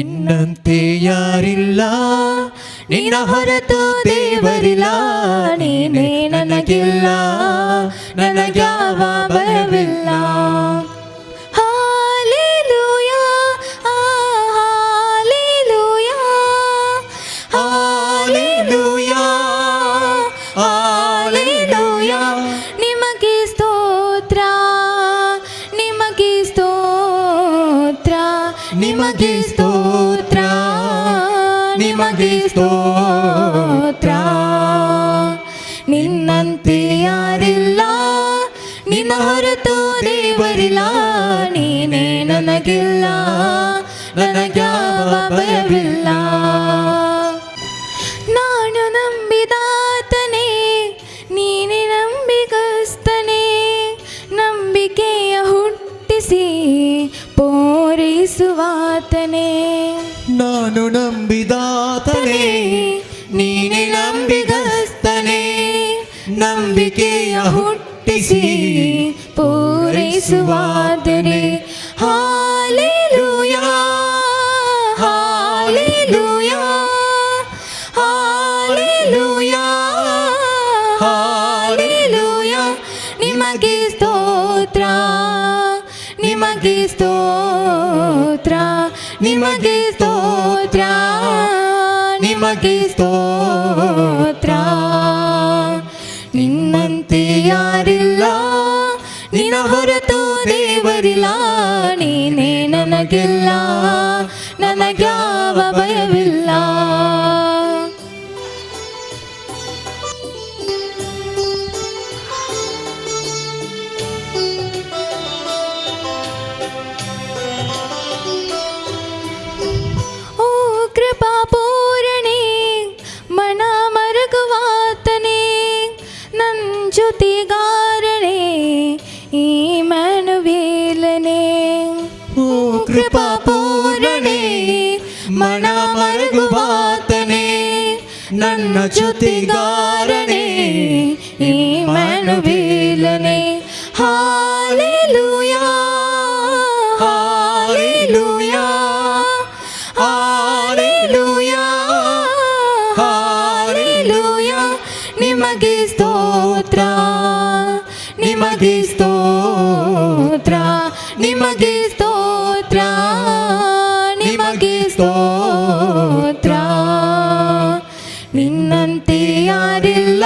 ನಿನ್ನಂತೆ ಯಾರಿಲ್ಲ, ನಿನ್ನ ಹೊರತು ದೇವರಿಲ್ಲ. ನೀನೇ ನನಗೆಲ್ಲ, ನನಗ್ಯಾವ ಭಯವಿಲ್ಲ. ಹಾಲೆಲೂಯಾ, ಹಾಲೆಲೂಯಾ. ಹಾಲೆಲೂಯಾ, ಹಾಲೆಲೂಯಾ. ನಿಮಗೆ ಸ್ತೋತ್ರ, ನಿಮಗೆ ಸ್ತೋತ್ರ. ನಿಮಗೆ ಸ್ತೋತ್ರ, ನಿಮಗೆ ಸ್ತೋತ್ರ. ನಿನ್ನಂತೆ ಯಾರಿಲ್ಲ, ನಿನ್ನ ಹೊರತು ದೇವರಿಲ್ಲ. ನೀನೇ ನನಗೆಲ್ಲ, ನನಗ್ಯಾವ ಭಯವಿಲ್ಲ. ನಾನು ನಂಬಿದಾತನೇ, ನೀನೇ ನಂಬಿಗಸ್ತನೇ. ನಂಬಿಕೆಯ ಹುಟ್ಟಿಸಿ ಪೂರೈಸುವಾತನೇ. ನಾನು ನಂಬಿದಾತನೇ, ನೀನೇ ನಂಬಿಗಸ್ತನೇ. ನಂಬಿಕೆಯ ಹುಟ್ಟಿಸಿ ಪೂರೈಸುವಾತನೇ. ಹಾಲೆಲೂಯಾ, ಹಾಲೆಲೂಯಾ, ಹಾಲೆಲೂಯಾ, ಹಾಲೆಲೂಯಾ. ನಿಮಗೆ ಸ್ತೋತ್ರ, ನಿಮಗೆ ಸ್ತೋತ್ರ. ನಿಮಗೆ ಸ್ತೋತ್ರ, ನಿಮಗೆ ಸ್ತೋತ್ರ. ನಿನ್ನಂತೆ ಯಾರಿಲ್ಲ, ನಿನ್ನ ಹೊರತು ದೇವರಿಲ್ಲ. ನೀನೇ ನನಗೆಲ್ಲ, ನನಗ್ಯಾವ ಭಯವಿಲ್ಲ. ಓ ಕೃಪಾ ಪೂರಣೆ, ಮನ ಮರಗುವಾತನೇ. ನನ್ನ ಜೊತೆಗಾರನೇ, ಈ ಮನುವೇಲನೇ. ಓ ಕೃಪಾ ಪೂರಣೆ, ಮನ ಮರಗುವಾತನೇ. ನನ್ನ ಜೊತೆಗಾರನೇ, ಈ ಮನುವೇಲನೇ. ಹಾಲೆಲೂಯಾ, ಹಾಲೆಲೂಯಾ, ಹಾಲೆಲೂಯಾ, ಹಾಲೆಲೂಯಾ. ನಿಮಗೆ ಸ್ತೋತ್ರ, ನಿಮಗೆ ಸ್ತೋತ್ರ. ನಿಮಗೆ ಸ್ತೋತ್ರ, ನಿಮಗೆ ಸ್ತೋತ್ರ. ನಿನ್ನಂತೆ ಯಾರಿಲ್ಲ,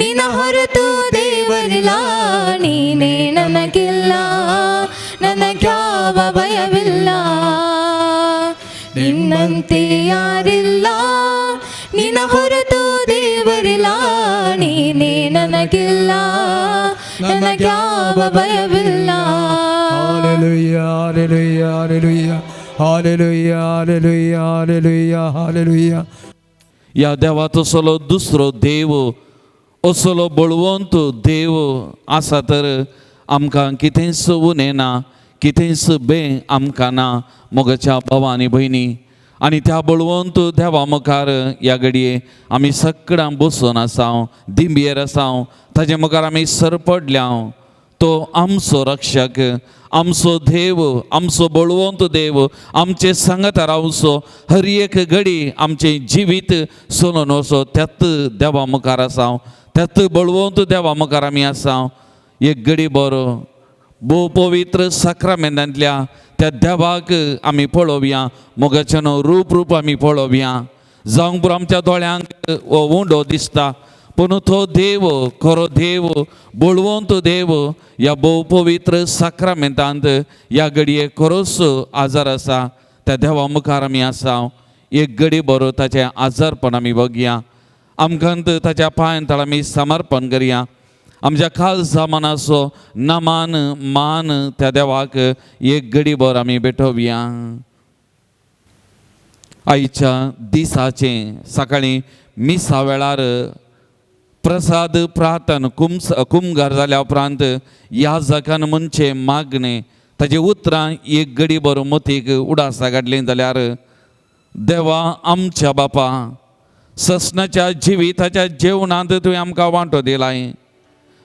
ನಿನ್ನ ಹೊರತು ದೇವರಿಲ್ಲ. ನೀನೇ ನನಗೆಲ್ಲ, ನನಗ್ಯಾವ ಭಯವಿಲ್ಲ. ನಿನ್ನಂತೆ ಯಾರಿಲ್ಲ, ನಿನ್ನ ಹೊರತು ದೇವರಿಲ್ಲ. ನೀನೇ ನನಗೆಲ್ಲ, ನನಗ್ಯಾವ ಭಯವಿಲ್ಲ. Hallelujah, hallelujah, hallelujah, hallelujah, hallelujah, hallelujah, hallelujah. ह्या देवा तसलो दुसरो देव, असलो बळवंत देव आसा तर आमकां कितेंच उणें ना, कितेंच बें आमकां ना. मोगाच्या भावा आनी भयणी, आनी त्या बळवंत देवा मुखार ह्या घडये आमी सगळ्यां बसून आसा, दिंबयेर आसा. ताजे मुखार आमी सरपडल्या. तो आमचो रक्षक, आमचो देव, आमचो बळवंत देव आमचे सांगता रावचो. हर एक घडी आमचें जिवीत चलोवन वचो त्याच देवा मुखार आसा, त्याच बळवंत देवा मुखार आमी आसा. एक घडी बरो भोव पवित्र साक्रामेंतांतल्या त्या देवाक आमी पळोवया. मोगाचें रूप रूप आमी पळोवया. जावंक पुरो आमच्या दोळ्यांक हो उंडो दिसता, पूण तो देव खरो देव, बळवंत देव ह्या भोव पवित्र साक्रामेंतांत ह्या घडये खरोच आजार आसा. त्या देवा मुखार आमी आसा. एक घडी बरो ताचें आजारपण आमी बघया. आमकां ताच्या पांयां तळ आमी समर्पण करया. आमच्या खालसा मनाचो नमान मान त्या देवाक एक घडी भर आमी भेटोवया. आयच्या दिसाचें सकाळीं मिसा वेळार प्रसाद प्रार्थन कुमगार जाल्या उपरांत ह्या जगान म्हणचें मागणें ताजी उतरां एक घडी बरो मतीक उडासा काडलीं जाल्यार, देवा आमच्या बापा, ससनाच्या जिविताच्या जेवणांत तुवें आमकां वांटो दिलाय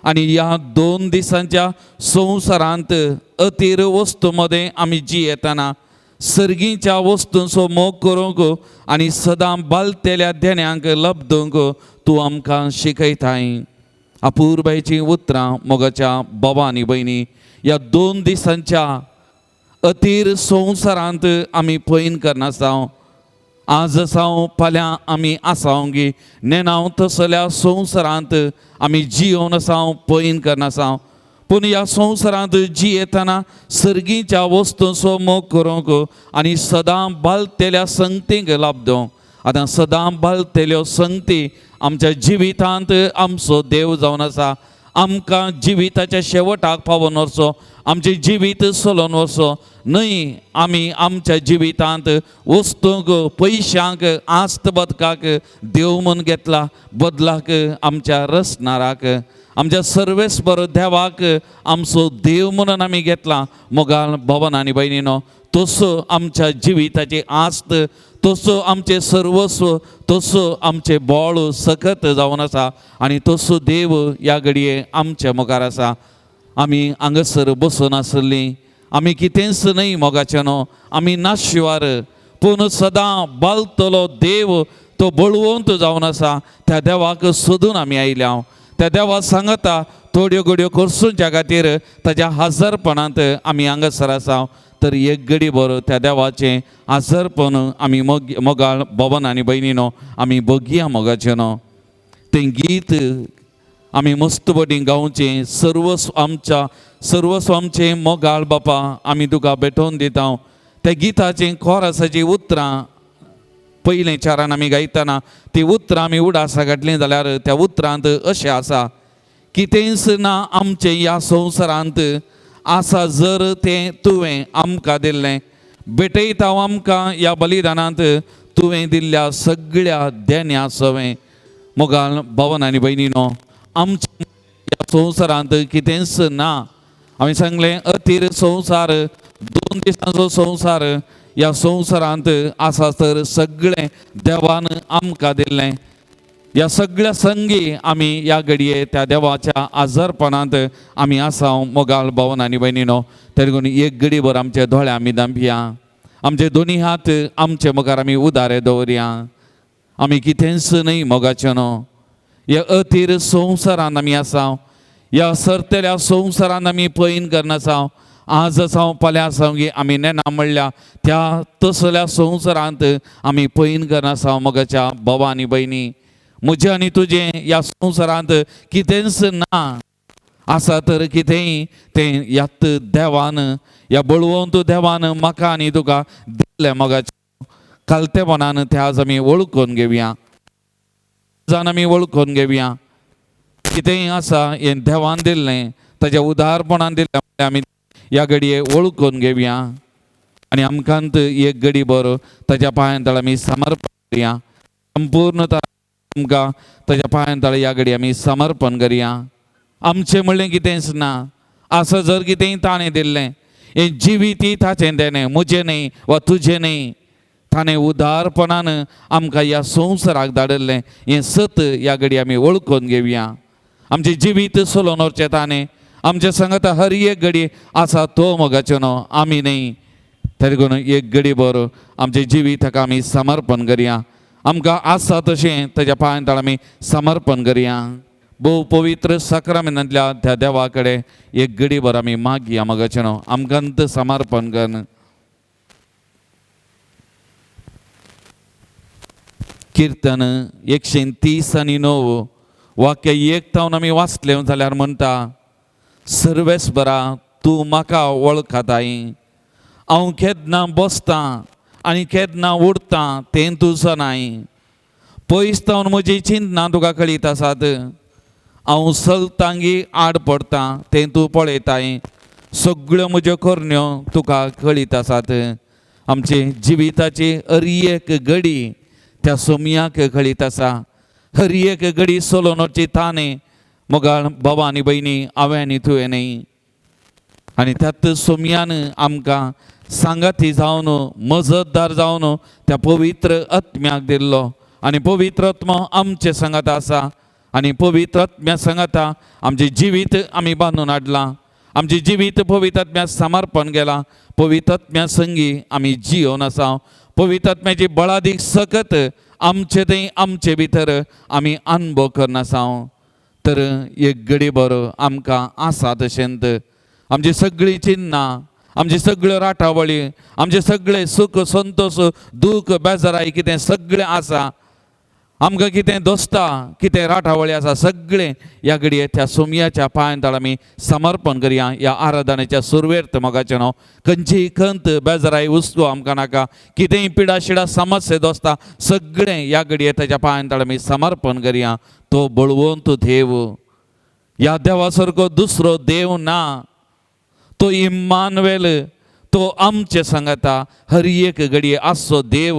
आनी ह्या 2 दिसांच्या संवसारांत अतीर वस्तू मदें आमी जियेतना सर्गीच्या वस्तूंचो मोग करूंक आनी सदां बालतेल्या देण्यांक लब्दूंक तूं आमकां शिकयताय. अपुरबायचीं उतरां मोगाच्या बाबा आनी भयणी, ह्या 2 दिसांच्या अतीर संवसारांत आमी पयन करनासता. आज आसाव फाल्यां आमी आसाव गी नेणाव तसल्या संवसारांत आमी जियोवन आसाव पयन करनासाव. पूण ह्या संवसारांत जियेतना सर्गीच्या वस्तूंचो मोग करूंक आनी सदां बालतेल्या संगतींक लाभ. आतां सदां बालतेल्यो संगती आमच्या जिवितांत आमचो देव जावन आसा. आमकां जिविताच्या शेवटाक पावोवन वचो, आमचें जिवीत चलोवन वचो न्हय. आमी आमच्या जिवितांत वस्तूंक, पयशांक, आस्त बदकाक देव म्हूण घेतला, बदलाक आमच्या रसनाराक, आमच्या सर्वेस्पर देवाक आमचो देव म्हणून आमी घेतला. मोगाल भवन आनी भयणीनो, तसो आमच्या जिविताची आस्त, तसो आमचें सर्वस्व, तसो आमचें बळ सकत जावन आसा आनी तसो देव ह्या घडये आमच्या मुखार आसा. आमी हांगासर बसून आसली, आमी कितेंच न्हय मोगाचें न्हू, आमी नाशिवार, पूण सदां बालतलो देव तो बळवंत जावन आसा. त्या देवाक सोदून आमी आयल्या. त्या देवा सांगता थोड्यो घडयो करसूंच्या खातीर ताज्या हजरपणांत आमी हांगासर आसा. तर एक घडी बरो त्या देवाचें हजरपण आमी मोग मोगाळ भवन आनी भयणीनो आमी बगया मोगाचें न्हू. तें गीत आमी मस्त बटी गावचें. सर्वस्व आमच्या, सर्वस्व आमचें मोगाळ बापा आमी तुका भेटोवन दिता. त्या गिताचें कोरसाचीं उतरां पयलें चारान आमी गायतना ती उतरां आमी उडासा घातलीं जाल्यार त्या उतरांत अशें आसा, कितेंच ना आमचें ह्या संवसारांत आसा जर तें तुवें आमकां दिल्लें, भेटयता हांव आमकां ह्या बलिदानांत तुवें दिल्ल्या सगळ्या देण्या सवें. मोगाल भवन आनी भयणीनो, आमच्या ह्या संवसारांत कितेंच ना. हांवें सांगलें अतीर संवसार, 2 दिसांचो संवसार, ह्या संवसारांत आसा तर सगळें देवान आमकां दिल्लें. ह्या सगळ्या संगी आमी ह्या घडये त्या देवाच्या आजारपणांत आमी आसा. मोगाल भवन आनी भयणीनो, तरी करून एक घडीभर आमचे दोळे आमी दांपया, आमचे दोनी हात आमचे मुखार आमी उदारे दवरया. आमी कितेंच न्हय मोगाचें न्हू. ह्या अतीर संवसारांत आमी आसा, ह्या सरतेल्या संवसारांत आमी पयन करनासा. आज आसा फाल्यां आसा गी आमी नेणा म्हणल्या त्या तसल्या संवसारांत आमी पयन करनासा. मोगाच्या बाबा आनी भयणी, म्हजें आनी तुजें ह्या संवसारांत कितेंच ना. आसा तर कितेंय तें ह्यात देवान, ह्या बळवंत देवान म्हाका आनी तुका दिल्लें. मोगाच्या खालतेपणान तें आज आमी वळखून घेवया, जाण आमी वळखून घेवया. कितेंय आसा हें देवान दिल्लें, ताज्या उदारपणान दिल्लें, आमी ह्या घडये वळखून घेवया आनी आमकांत एक घडी बरो ताज्या पांयां तळ आमी समर्पण करया. संपूर्ण आमकां ताज्या पांयां तळ ह्या घडये आमी समर्पण करया. आमचें म्हणलें कितेंच ना. आसा जर कितेंय ताणें दिल्लें, हें जिवीत ताचें देणें, म्हजें न्हय वा तुजें न्हय. ताणें उदारपणान आमकां ह्या संवसाराक धाडिल्लें हें सत ह्या घडये आमी वळखून घेवया. आमचें जिवीत चलोवन व्हरचें ताणें, आमच्या सांगाता हर एक घडी आसा तो मोगाचो न्हू, आमी न्हय. तरी करून एक घडी बरो आमचें जिवीत ताका आमी समर्पण करया. आमकां आसा तशें ताज्या पांयां तळ आमी समर्पण करया. भोव पवित्र साक्रामेंतांतल्या त्या देवा कडेन एक घडी भर आमी मागया मोगाचें न्हू, आमकां समर्पण कर. किर्तन 130 आणि 9 वाक्य 1 तावन आमी वाचलें जाल्यार म्हणटा, सर्वेस्परा तूं म्हाका वळखताय, हांव केन्ना बसतां आनी केन्ना उडतां तें तूं जाणाय. पयस तावन म्हजी चिंतना तुका कळीत आसात, हांव चलतांगी आड पडटां तें तूं पळयताय, सगळ्यो म्हज्यो करण्यो तुका कळीत आसात. आमचे जिविताची हर एक घडी त्या सोमयाक कळीत आसा. हर एक घडी चलोवन वचची ताणें मोगाळ बाबा आनी भयणी, हांवें आनी तुवें न्हय. आनी त्यात सोमयान आमकां सांगाती जावन मजतदार जावन त्या पवित्र आत्म्याक दिल्लो आनी पवित्र आत्मो आमचे सांगात आसा आनी पवित्र आत्म्या सांगाता आमचें जिवीत आमी बांदून हाडलां. आमचें जिवीत पवित्र आत्म्या समर्पण केलां, पवित्र आत्म्या संगी आमी जियोन आसा। पवित्र आत्म्याची बळादीक सकत आमचे थंय आमचे भितर आमी अनुभव करना आसा। तर एक घडी बरो आमकां आसा तशेंत आमची सगळीं चिन्नां, आमची सगळ्यो राटावळी, आमचे सगळे सुख संतोष दुःख बेजाराय कितें सगळें आसा, आमकां कितें दोस्ता कितें राटावळी आसा सगळें ह्या घडये त्या सोमयाच्या पांयान आमी समर्पण करया। ह्या आराधनेच्या सुरवेर मोगाचें न्हू खंयचीय खंत बेजाराय हुस्को आमकां नाका, कितेंय पिडा शिडा समस्या दोस्ता सगळें ह्या घडये ताच्या पांयान आमी समर्पण करया। तो बळवंत देव, ह्या देवा सारको दुसरो देव ना, तो इम्मानुएल, तो आमचे सांगता हर एक घडये आसचो देव,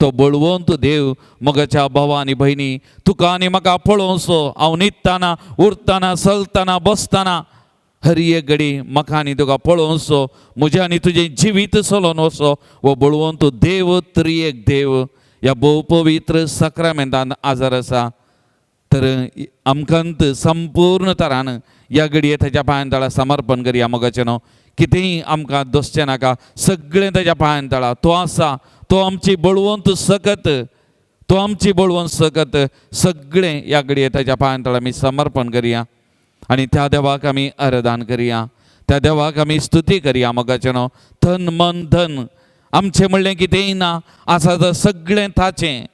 तो बळवंत देव। मोगाच्या भावा आनी भयणी, तुका आनी म्हाका पळोवचो, हांव न्हिदतना उरतना चलतना बसतना हर एक घडी म्हाका आनी तुका पळोवचो, म्हजें आनी तुजें जिवीत चलोवन वचो हो बळवंत देव, त्रिएक देव ह्या भोव पवित्र साक्रामेंतान आजार आसा। तर आमकां संपूर्ण तरान ह्या घडये ताच्या पांयान तळा समर्पण करया। मोगाचें न्हू कितेंय आमकां दोसचें नाका, सगळें ताच्या पांयान तळा। तो आसा, तो आमची बळवंत सकत, तो आमची बळवंत सकत, सगळें ह्या घडये ताच्या पांयान तळा आमी समर्पण करया आनी त्या देवाक आमी आराधन करया, त्या देवाक आमी स्तुती करया। मोगाचें न्हू तन मन धन आमचें म्हणलें कितेंय ना, आसा तर सगळें ताचें,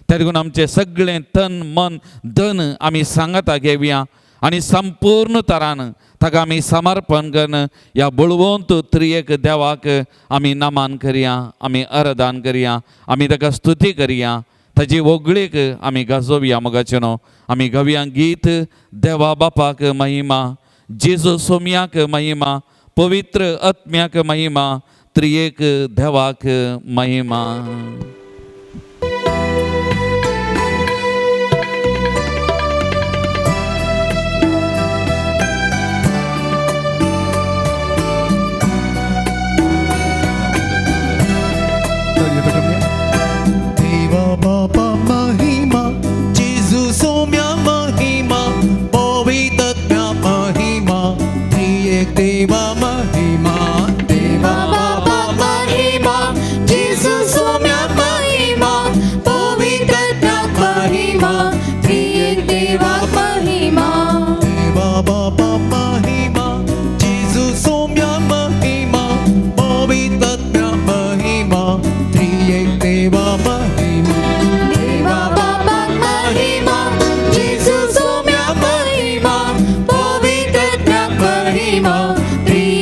त्या देखून आमचें सगळें तन मन धन आमी सांगाता घेवया आनी संपूर्ण तरान ताका आमी समर्पण करून ह्या बळवंत त्रिएक देवाक आमी नमन करया, आमी आराधन करया, आमी ताका स्तुती करया, ताजी वगळीक आमी गाजोवया। मोगाचें न्हू आमी गावया गीत देवा बापाक महिमा, जेजू सोम्याक महिमा, पवित्र आत्म्याक महिमा, त्रिएक देवाक महिमा। देवा बापा महिमा, जेजू सोम्या महिमा, पवित्र आत्म्या महिमा, त्रिएक देवा महिमा। देवा बापा महिमा, जेजू सोम्या महिमा, पवित्र आत्म्या महिमा, त्रिएक देवा महिमा। देवा बापा महिमा, जेजू सोम्या महिमा, पवित्र आत्म्या महिमा, त्रिएक देवा महिमा। देवा बापा महिमा, जेजू सोम्या महिमा, पवित्र आत्म्या महिमा, त्रिएक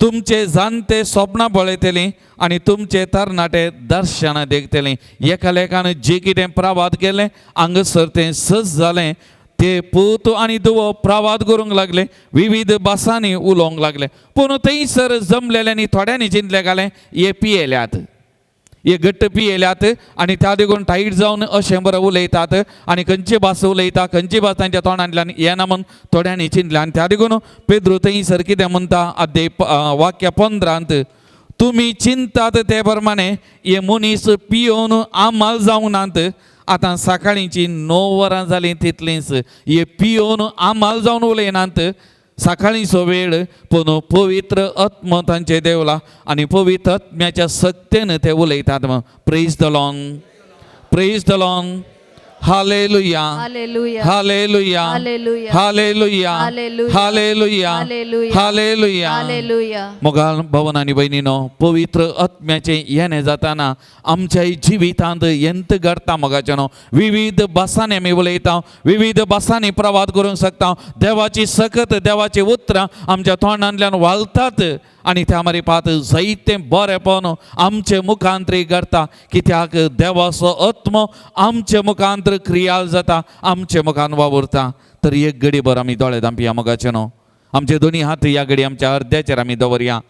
तुमचे जाणटे सपनां पळयतली आनी तुमचे तरणाटे दर्शनां देखतली. एका लेखान जे कितें प्रवाद केलें हांगासर तें सज जालें. ते पूत आनी धुवो प्रवाद करूंक लागले, विविध भासांनी उलोवंक लागले. पूण थंयसर जमलेल्यांनी थोड्यांनी चिंतलें घालें हे पियेल्यात, हे घट्ट पियेल्यात आनी त्या देखून टायट जावन अशें बरें उलयतात आनी खंयची भास उलयता, खंयची भास तांच्या तोंडांतल्यान येना म्हूण थोड्यांनी चिंतलें. आनी त्या देखून पेद्रू थंयसर कितें म्हणटा अध्याय वाक्य 15 तुमी चिंतात ते प्रमाणे हे मनीस पियोवन आमाल जावंक नात. आतां सकाळींची 9 वरां जालीं तितलींच हे पियोवन आमाल जावन उलयनात. सकाळींचो वेळ पूण पवित्र आत्मो तांचे देवला आनी पवित्र आत्म्याच्या सक्तेन ते उलयतात. Praise the Lord, praise the Lord, hallelujah, hallelujah, hallelujah, hallelujah, hallelujah, hallelujah, hallelujah, hallelujah, hallelujah. मोगाल भवन आनी भयणीनो, पवित्र आत्म्याचें येणें जाताना आमच्या जिवितांत यंत घडटा मोगाच्यानो. विविध भासांनी आमी उलयता, विविध भासांनी प्रवाद करूंक शकता. देवाची सकत, देवाची उतरां आमच्या तोंडांतल्यान वालतात आनी त्या मारिपात जायतें बरेंपण आमचे मुखांतरी घडटा. कित्याक देवाचो आत्मो आमचे मुखांतर क्रियाल जाता, आमचे मुखान वावुरता. तर एक घडी भर आमी दोळे धांपया मोगाचे न्हू, आमचे दोनी हात ह्या घडी आमच्या अर्द्याचेर आमी दवरया.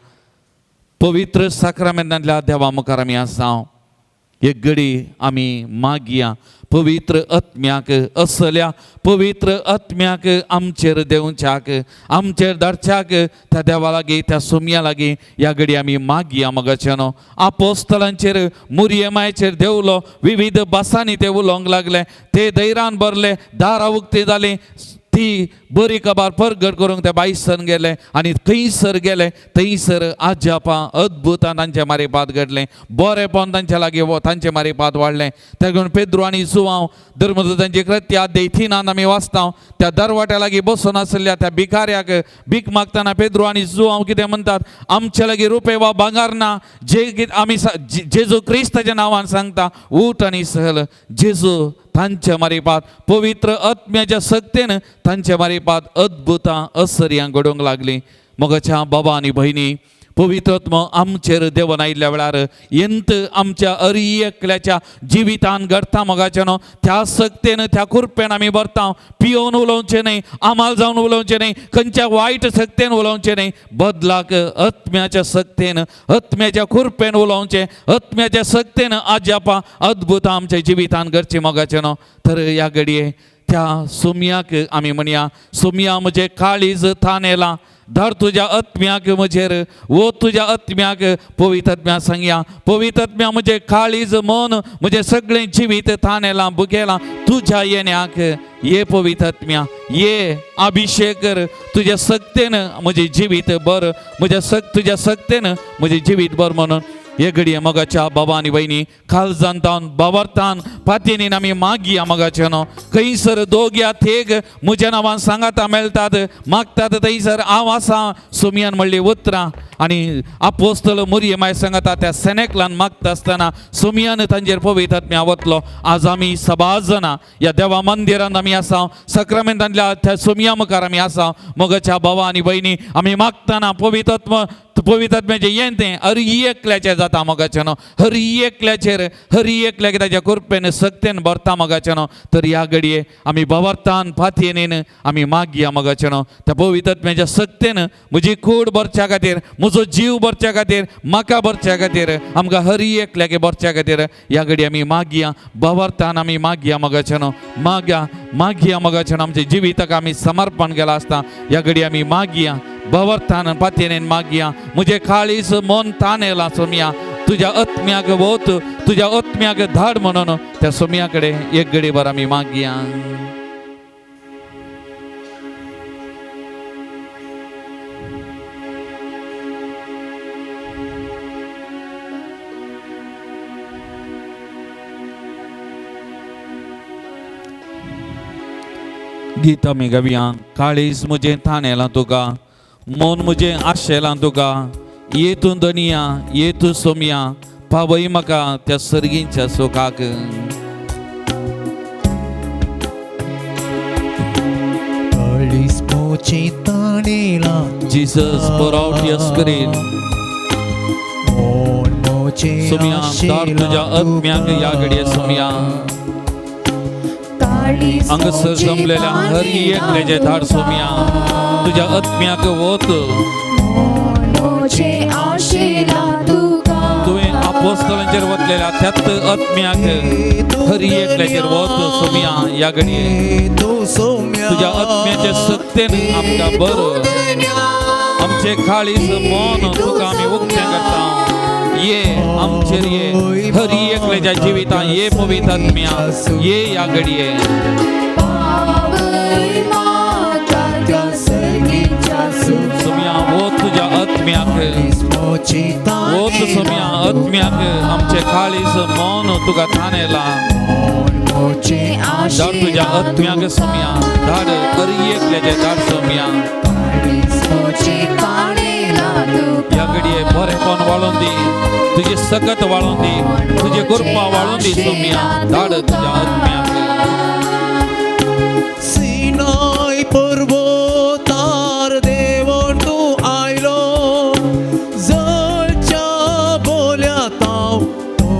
पवित्र साक्रामेंतांतल्या देवा मुखार आमी आसा. एक घडी आमी मागया पवित्र आत्म्याक, असल्या पवित्र आत्म्याक आमचेर देंवच्याक, आमचेर धाडच्याक त्या देवा लागीं, त्या सोम्या लागीं ह्या घडी आमी मागया मोगाचे न्हू. आपोस्तलांचेर मुरयमायचेर देंवलो, विविध भासांनी ते उलोवंक लागले, ते धैर्यान भरले, दारां उक्ती जालीं, ती बरी खबर परगट करूंक ते बायसन गेले आनी थंयसर गेले. थंयसर आजापां अद्भुतां तांचे मारिपात घडलें, बरेंपण तांचे लागीं तांचे मारिपात वाडलें. तेगून पेद्रू आनी जुवांव धर्मदूतांची कृत्या 3 आमी वाचता. त्या दरवाट्या लागीं बसून आशिल्ल्या त्या भिकाऱ्याक भीक मागतना पेद्रू आनी जुवांव कितें म्हणटात, आमचे लागीं रुपये वा भांगर ना, जे आमी जेजू क्रिस्ताच्या नांवान सांगता उठ आनी सहल. जेजू तांचे मारिपात पवित्र आत्म्याच्या सक्तेन तांचे मारिपात अद्भुतां असर्यां घडोवंक लागलीं. मोगाच्या बाबा आनी भयणी, पवित्र आत्मो आमचेर देवन आयिल्ल्या वेळार यंत आमच्या अरी एकल्याच्या जिवितान घडटा मोगाचे न्हू. त्या सक्तेन त्या कुरपेन आमी भरता. पियोवन उलोवचें न्हय, आमाल जावन उलोवचें न्हय, खंयच्या वायट सक्तेन उलोवचें न्हय, बदलाक आत्म्याच्या सक्तेन आत्म्याच्या कुरपेन उलोवचें. आत्म्याच्या सक्तेन आजापां अद्भुतां आमच्या जिवितान घडचीं मोगाचे न्हू. तर ह्या घडये त्या सोम्याक आमी म्हणया, सोम्या म्हजें काळीज थानेलां, धर तुज्या आत्म्याक म्हजेर, वो तुज्या आत्म्याक पवित्र आत्म्या सांगया. पवित्र आत्म्या म्हजें काळीज मन म्हजें सगळें जिवीत थानेलां बुकेलां तुज्या येण्याक. ये पवित्र आत्म्या ये अभिषेक कर तुज्या सक्तेन म्हजें जिवीत बर, म्हज्या तुज्या सक्तेन म्हजें जिवीत बर म्हणून हे घडये मोगाच्या बाबा आनी भयणी काळजांतान बावरतान पातयेनीन आमी मागया मोगाचे न्हू. खंयसर दोग्या थेग म्हज्या नांवान सांगाता मेळटात मागतात थंयसर हांव आसा सोमयान म्हणली उतरां. आनी आपोस्तल मुरये सांगता त्या सेनेकलान मागता आसतना सोमयान तांचेर पवित्र आत्म्या वतलो. आज आमी सबाज जाणां ह्या देवा मंदिरांत आमी आसा, सक्रामेंतांतल्या त्या सोमया मुखार आमी आसा. मोगाच्या बाबा आनी भयणी आमी मागतना पवित्र आत्मो पवित्र आत्म्याचें यें तें हर एकल्याचें जाता मोगाचें न्हू. हर एकल्याचेर हर एकल्याक ताच्या कृपेन सक्तेन भरता मोगाचें न्हू. तर ह्या घडये आमी भवरतान पातयेनीन आमी मागया मोगाचें न्हू. त्या पवित्र आत्म्याच्या सक्तेन म्हजी कूड भरच्या खातीर, म्हजो जीव भरच्या खातीर, म्हाका भरच्या खातीर, आमकां हर एकल्याक भरच्या खातीर ह्या घडये आमी मागया, भवरतान आमी मागया मोगाचें न्हू. मागया मागया मोगाचें न्हू. आमच्या जिविताक आमी समर्पण केलां आसता ह्या घडये आमी मागया, भवरतान पातयेनीन मागया. म्हजें काळीज मन तानेलां सोमया, तुज्या आत्म्याक वत, तुज्या आत्म्याक धाड म्हणून त्या सोमया कडेन एक घडी भर आमी मागया. गीत आमी गावया. काळीज म्हजें तानेलां तुका, मन म्हजें आशेलां तुका, ये तूं दनिया ये तूं सोमया, पावय म्हाका त्या सर्गींच्या सुखाक. काळीज म्हजें तानेलां Jesus, pour out your spirit. Saumya, धाड तुज्या आत्म्याक ह्या घडये सोम्या. हांगासर जमलेल्या हर एकल्याचे धाड सोम्या, तुज्या आत्म्याक वत. तुवें आपोस्तलांचेर वतलेल्या त्याच आत्म्याक हर एकल्याचेर वत सोम्या. ह्या घडये तुज्या आत्म्याच्या सत्तेन आमकां बरो, आमचे काळीज मन तुका आमी उक्तें करता. ये आमचेर ये, हर एकल्याच्या जिवितांत ये पवित्र आत्म्या, ये ह्या घडये. सोम्या, वत तुज्या आत्म्याक, वत सोम्या आत्म्याक, आमचे काळीज मन तुका तानेला. धाड तुज्या आत्म्याक सोम्या, धाड हर एकल्याचे धाड सोम्या. ह्या घडये बरेपण वाळून दी, तुजी सकत वाळून दी, तुजी कृपा वाळून दी सोम्या. धाड तुज्या आत्म्याक. सिनाय पर्वतार देवण तूं आयलो, जळच्या बोल्या ताव तो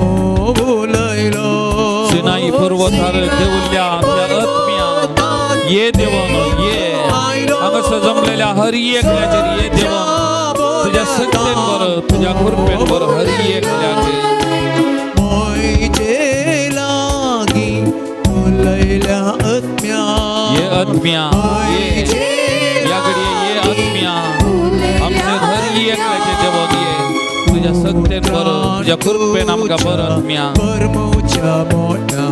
उलयलो. सिनाई पर्वतार देवल्या त्या आत्म्या, ये देवन ये. हांगासर जमलेल्या हर एकल्याचेर ये देवन, तुज्या सत्तेन बरो, तुज्या कृपेन बरो हर एकल्याक. म्हजे लागीं उलयल्या आत्म्या, ये आत्म्या ये, ह्या घडये ये आत्म्या आमचे हर एकल्याचे देवन ये, तुज्या सत्तेन बरो, तुज्या कृपेन आमकां बरो आत्म्या. परमोच्या मोठ्या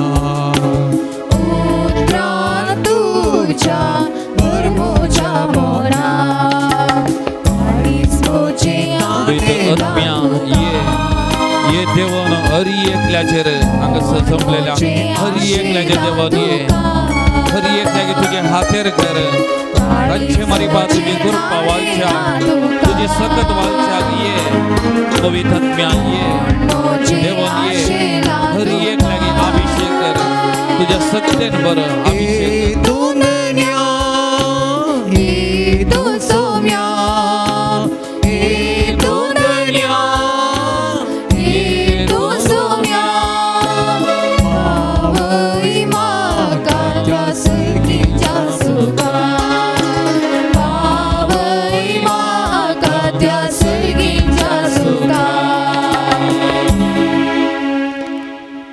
आत्म्या ये, ये देवन हर एकल्याचेर हांगासर जमलेल्या हर एकल्याचे देवन ये, हर एकल्याक तुजे हातेर कर. तांचे मारिपा तुजी कृपा वालच्या, तुजी सकत वालच्या. ये पवित्र आत्म्या ये, देवन ये, हर एकल्याक अभिषेक कर, तुज्या सत्तेन बरो अभिषेक कर.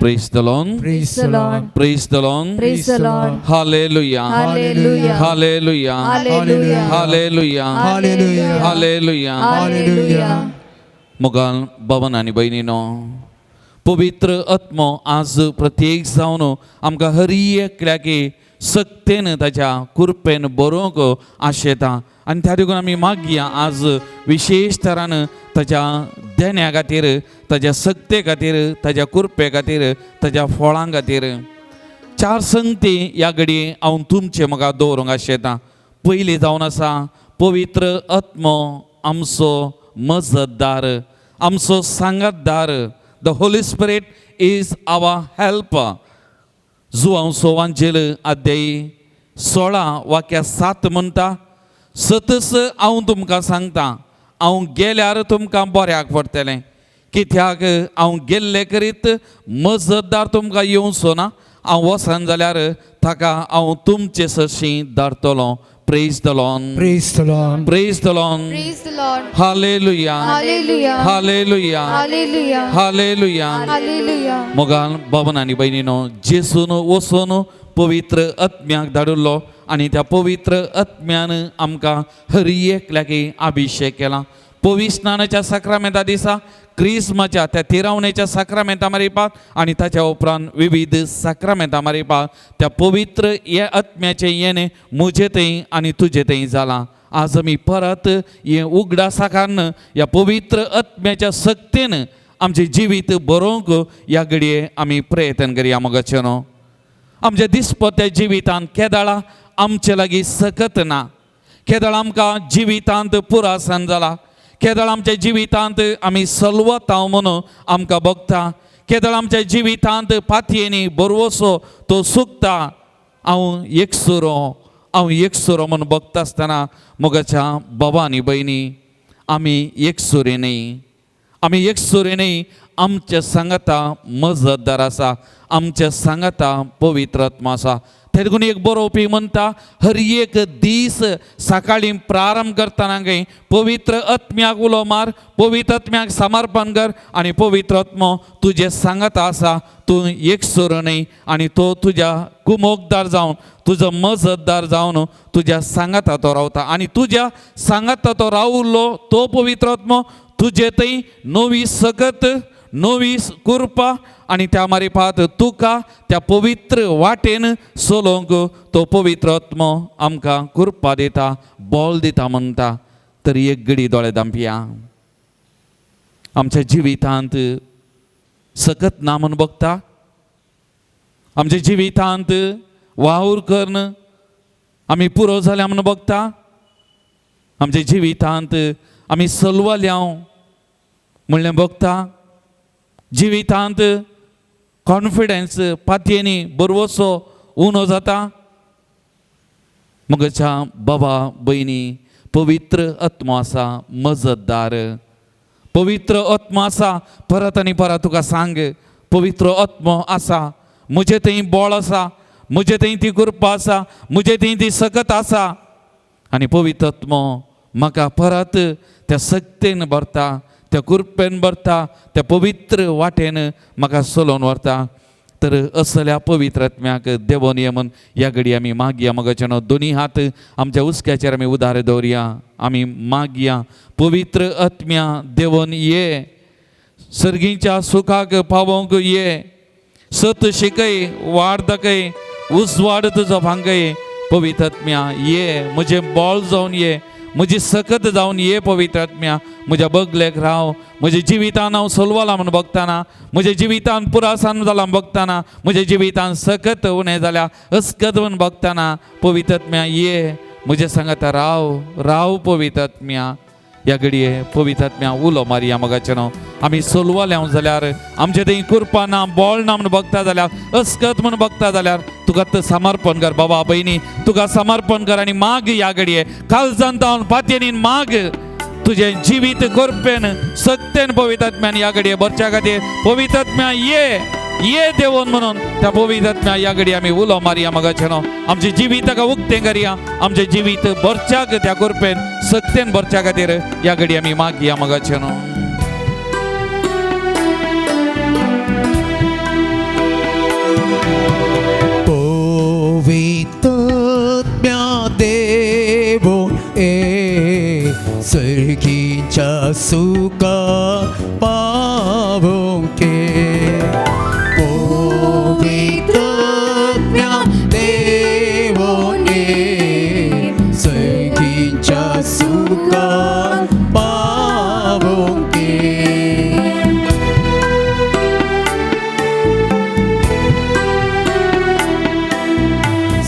Praise the Lord. Praise the Lord. Praise the Lord. Praise the Lord. Hallelujah. Hallelujah. Hallelujah. Hallelujah. Hallelujah. Hallelujah. Hallelujah. Hallelujah. मोगाल बाबान आनी भयणीनो, पवित्र आत्मो आज प्रत्येक जावन आमकां हर एकल्याक सक्तेन ताच्या कृपेन बरोवंक आशेता. आनी त्या देखून आमी मागया आज विशेश तरान ताच्या देण्या खातीर, ताच्या सक्ते खातीर, ताच्या कृपे खातीर, ताच्या फळां खातीर. चार संगती ह्या घडये हांव तुमचे म्हाका दवरूंक आशेता. पयली जावन आसा पवित्र आत्मो आमचो मजतदार, आमचो सांगातदार. The Holy Spirit is our helper. Joao सोवांचेल अध्यायी 16:7 म्हणटा, सतस हांव तुमकां सांगता, हांव गेल्यार तुमकां बऱ्याक पडटलें, कित्याक हांव गेल्ले करीत मजतदार तुमकां येवचो ना, हांव वचन जाल्यार ताका हांव तुमचे सरशीं धाडटलो. Praise the Lord. Praise the Lord. Praise the Lord. Praise the Lord. Hallelujah. Hallelujah. Hallelujah. Hallelujah. Hallelujah. Hallelujah. मोगान बाबन आनी भयणीनो, जेसून वचून पवित्र आत्म्याक धाडिल्लो आनी त्या पवित्र आत्म्यान आमकां हर एकल्याक अभिषेक केला. पविस्नानाच्या साक्रामेंता दिसा, क्रिस्माच्या त्या तिरावणेच्या साक्रामेंता मारिपाक आनी ताच्या उपरांत विविध साक्रामेंता मारिपाक त्या पवित्र हे आत्म्याचें येणें म्हजे थंय आनी तुजे थंय जालां. आज आमी परत हे उगडासा कारण ह्या पवित्र आत्म्याच्या सक्तेन आमचें जिवीत बरोवंक ह्या घडये आमी प्रयत्न करया. मोगाचे न्हू, आमच्या दिसपत्या जिवितांत केदाळा आमचे लागीं सकत ना, केदळ आमकां जिवितांत पुरासन जाला, केदळ आमच्या जिवितांत आमी सलवता म्हणून आमकां भोगता, केदळ आमच्या जिवितांत पातयेनी बरवसो तो सुकता. हांव एकसुरो, हांव एकसुरो म्हूण बघता आसतना मोगाच्या बाबा आनी भयणी, आमी एकसुरे न्ही, आमी एकसुरे न्ही. आमच्या सांगाता मजतदार आसा, आमच्या सांगाता पवित्र आत्मा आसा. ते देखून एक बरोवपी म्हणटा, हर एक दीस सकाळी प्रारंभ करतना गे पवित्र आत्म्याक उलो मार, पवित्र आत्म्याक समर्पण कर आनी पवित्र आत्मो तुजे सांगाता आसा. तूं एकसुरो न्ही आनी तो तुज्या कुमोकदार जावन, तुजो मजतदार जावन तुज्या सांगाता तो रावता आनी तुज्या सांगाता तो रावलो तो पवित्र आत्मो तुजे थंय नवी सकत, नवी कृपा आनी त्या मारिफात तुका त्या पवित्र वाटेन चलोवंक तो पवित्र आत्मो आमकां कृपा दिता, बळ दिता म्हणटा. तर एक घडी दोळे दांपया. आमच्या जिवितांत सकत ना म्हूण बघता, आमच्या जिवितांत वावर करून आमी पुरो जाल्या म्हूण बघता, आमच्या जिवितांत आमी सलवल्या म्हणलें बघता, जिवितांत कॉन्फिडन्स पातयेनी बरवसो उणो जाता. मगच्या बाबा भयणी, पवित्र आत्मो आसा मजतदार, पवित्र आत्मो आसा. परत आनी परत तुका सांग, पवित्र आत्मो आसा, म्हजे थंय बळ आसा, म्हजे थंय ती कृपा आसा, म्हजे थंय ती सकत आसा आनी पवित्र आत्मो म्हाका परत त्या सक्तेन भरता, त्या कृपेन भरता, त्या पवित्र वाटेन म्हाका चलोवन व्हरता. तर असल्या पवित्र आत्म्याक देवोन ये म्हूण ह्या घडी आमी मागया. मगाच्यानो दोनी हात आमच्या हुस्क्याचेर आमी उदार दवरया, आमी मागया, पवित्र आत्म्या देवोन ये, सर्गीच्या सुखाक पावोवंक ये, सत शिकय, वाड दाखय, उजवाड तुजो भांगय. पवित्र आत्म्या ये, म्हजें बळ जावन ये, म्हजी सकत जावन ये. पवित्र आत्म्या म्हज्या बगलेक राव, म्हज्या जिवितान हांव सलवलां म्हूण बघताना, म्हज्या जिवितान पुरासान जालां बघताना, म्हज्या जिवितान सकत उणें जाल्या अस्कत म्हूण बघताना पवित्र आत्म्या ये, म्हज्या सांगाता राव, राव पवित्र आत्म्या. ह्या घडये पवित्र आत्म्या उलो मारया. मगाचें आमी सोलवाले हांव जाल्यार आमचे थंय कृपा ना, बळ ना म्हूण बघता जाल्यार, अस्कत म्हूण बघता जाल्यार तुका तर समर्पण कर बाबा भयणी, तुका समर्पण कर आनी माग ह्या घडये काळजान जावन पातयेनीन माग, तुजें जिवीत कृपेन सक्तेन पवित्र आत्म्यान ह्या घडये भरच्या खातीर पवित्र आत्म्या ये, ये देवोन म्हणून त्या पवित्र आत्म्या ह्या घडये आमी उलो मारया. मगाचें आमचें जिवीत ताका उक्तें करया, आमचें जिवीत भरच्याक त्या कृपेन सक्तेन भरच्या खातीर ह्या घडये आमी मागया. मगाचें पवित्र आत्म्या देवो ए सर्गीच्या सुखा पावोवंक. पवित्र आत्म्या देवो ए सर्गीच्या सुखा पावोवंक.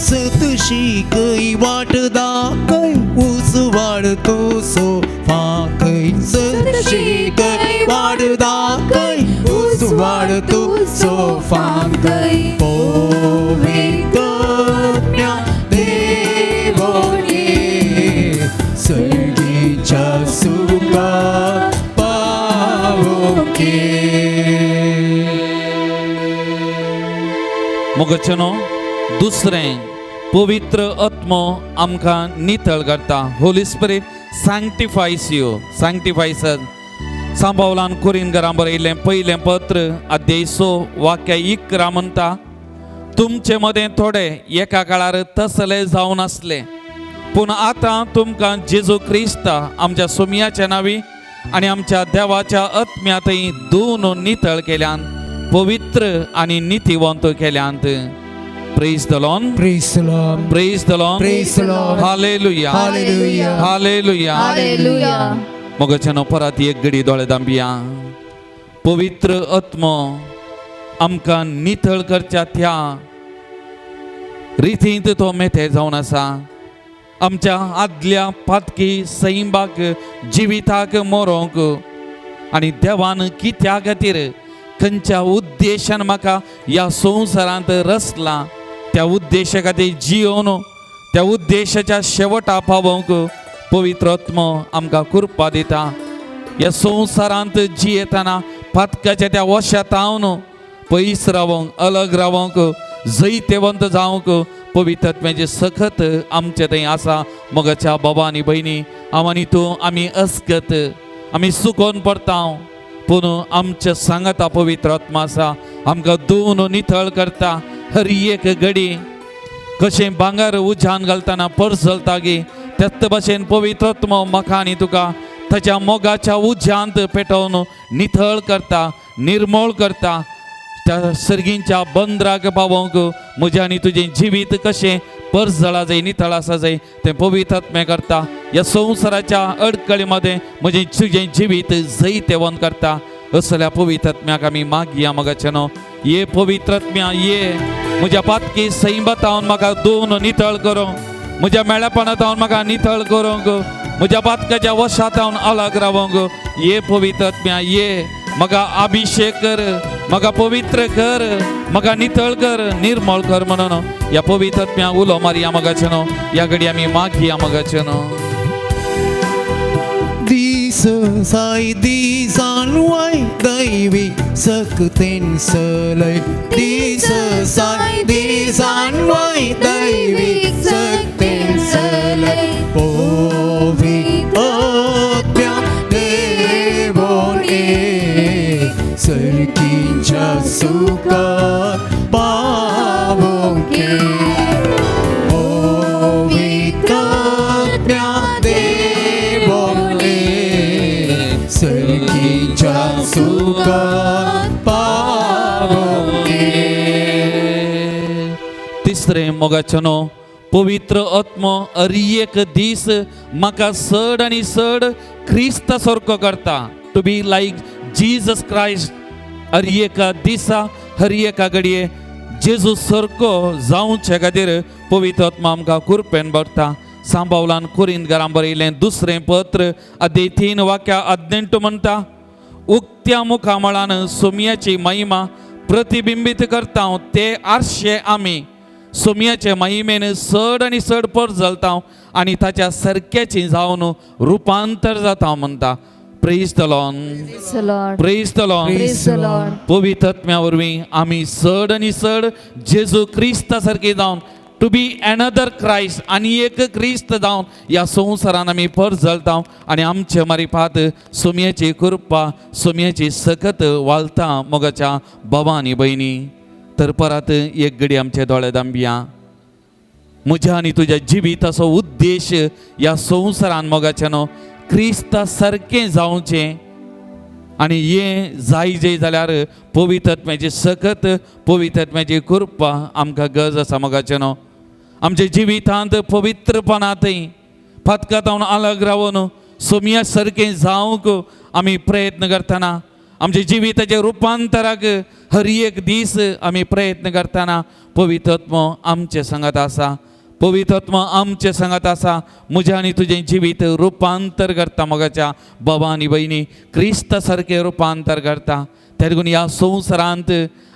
सत शिकय वाट दाखय उजवाड तो सोफाकय, सत शिकय वाट दाखय उजवाड तो सोफाकय. पवित्र आत्म्या देवोने सर्गीच्या सुखा पावोवंक. मोगचनो दुसरें पवित्र आत्मो आमकां नितळ करता. Holy Spirit sanctifies you, sanctifies. सांबावलान कोरीन घरां बरयलें पयलें पत्र अध्याय 6 वाक्य 11 म्हणटा, तुमचे मदें थोडे एका काळार तसले जावन आसले, पूण आतां तुमकां जेजू क्रिस्त आमच्या सोमयाच्या नांवी आनी आमच्या देवाच्या आत्म्यांतय दोन नितळ केल्यान, पवित्र आनी नितीवंत केल्यांत. Praise the Lord. Praise the Lord. Praise the Lord. Praise the Lord. Hallelujah. Hallelujah. Hallelujah. Hallelujah. मगच्यानो परत एक घडी दोळे दांपया. पवित्र आत्मो आमकां नितळ करच्या त्या रितींत तो मेथे जावन आसा. आमच्या आदल्या पातकी सैंबाक जिविताक मरोंक आनी देवान कित्या खातीर खंयच्या उद्देशान म्हाका ह्या संवसारांत रचला त्या उद्देशा खातीर जियोवन त्या उद्देशाच्या शेवटा पावोवंक पवित्र आत्मो आमकां कृपा दिता. ह्या संवसारांत जियेतना पातकाच्या त्या वशातावन पयस रावंक, अलग रावंक, जैतेवंत जावंक पवित्र आत्म्याचें सखत आमचे थंय आसा. मोगाच्या बाबा आनी भयणी, हांव आनी तूं आमी अस्कत, आमी सुकोन पडटा, पूण आमच्या सांगाता पवित्र आत्मा आसा, आमकां धुवन नितळ करता. हर एक घडी कशें भांगर उज्यान घालतना परजलता गी, त्याच भशेन पवित्र आत्मो म्हाका आनी तुका ताच्या मोगाच्या उज्यांत पेटोवन नितळ करता, निर्मोळ करता. त्या सर्गींच्या बंदराक पावोवंक म्हजें आनी तुजें जिवीत कशें परजळा जाय, नितळ आसा जाय, तें पवित्र आत्मे करता. ह्या संवसाराच्या अडकळी मदें म्हजें तुजें जिवीत जैतेवंत करता. असल्या पवित्र आत्म्याक आमी मागया मोगाचें न्हू, ये पवित्र आत्म्या ये, म्हज्या पातकी सैंबातावन म्हाका धुवन नितळ करूंक, म्हज्या मेळपणातावन म्हाका नितळ करूंक, म्हज्या पातकाच्या वशातावन अलग रावंक. ये पवित्र आत्म्या ये, म्हाका अभिषेक कर, म्हाका पवित्र कर, म्हाका नितळ कर, निर्मळ कर म्हणून ह्या पवित्र आत्म्या उलो मारया मोगाचें न्हू. ह्या घडी आमी मागया मोगाचें न्हू. दीस साय दिसान वय दैवी सकतेन सलय, दीस साय दिसान वय दैवी सकतेन सलय, पवित्र आत्म्या देवोन ये, सर्गीच्या सुखात पावोवंक ये. पवित्र आत्म्या देवोन ये, सर्गीच्या सुखात पावोवंक ये. तिसरें मोगाचें न्हू, पवित्र आत्मो हर एक दीस म्हाका चड आनी चड क्रिस्ता सारको करता, to be like Jesus Christ. हर एका दिसा, हर एका घडये जेजू सारको जावचे खातीर पवित्र आत्मा आमकां कुरपेन भरता. सांबावलान कुरिंदकारां बरयलें दुसरें पत्र अध्याय 3 वाक्या 18 म्हणटा, उक्त्या मुखामळान सोमयाची महिमा प्रतिबिंबीत करता ते आरशे आमी सोमयाचे महिमेन चड आनी चड परजलता आनी ताच्या सारक्याची जावन रुपांतर जाता म्हणटा. Praise the Lord. Praise the Lord. Praise the Lord. Praise the Lord. पवित्र आत्म्या वरवीं आमी चड आनी चड जेजू क्रिस्ता सारके जावन, टू बी एनदर क्रायस्ट, आनी एक क्रिस्त जावन ह्या संवसारान आमी परजलता आनी आमचे मारिफात सोमयाची कृपा, सोमयाची सकत वालता. मोगाच्या बाबा आनी भयणी, तर परत एक घडी आमचे दोळे दांबया. म्हज्या आनी तुज्या जिविताचो उद्देश ह्या संवसारान मोगाच्या न्हू क्रिस्ता सारकें जावचें, आनी हें जाय जे जाल्यार पवित्र आत्म्याची सकत, पवित्र आत्म्याची कृपा आमकां गरज आसा. मोगाचें न्हू, आमच्या जिवितांत पवित्रपणांतय फातकातावन अलग रावन सोमया सारकें जावंक आमी प्रयत्न करतना, आमच्या जिविताच्या रुपांतराक हर एक दीस आमी प्रयत्न करतना पवित्र आत्मो आमचे सांगात आसा, पवित्र आत्मो आमचे सांगात आसा. म्हजें आनी तुजें जिवीत रुपांतर करता मोगाच्या बाबा आनी भयणी, क्रिस्ता सारकें रुपांतर करता. त्या देखून ह्या संवसारांत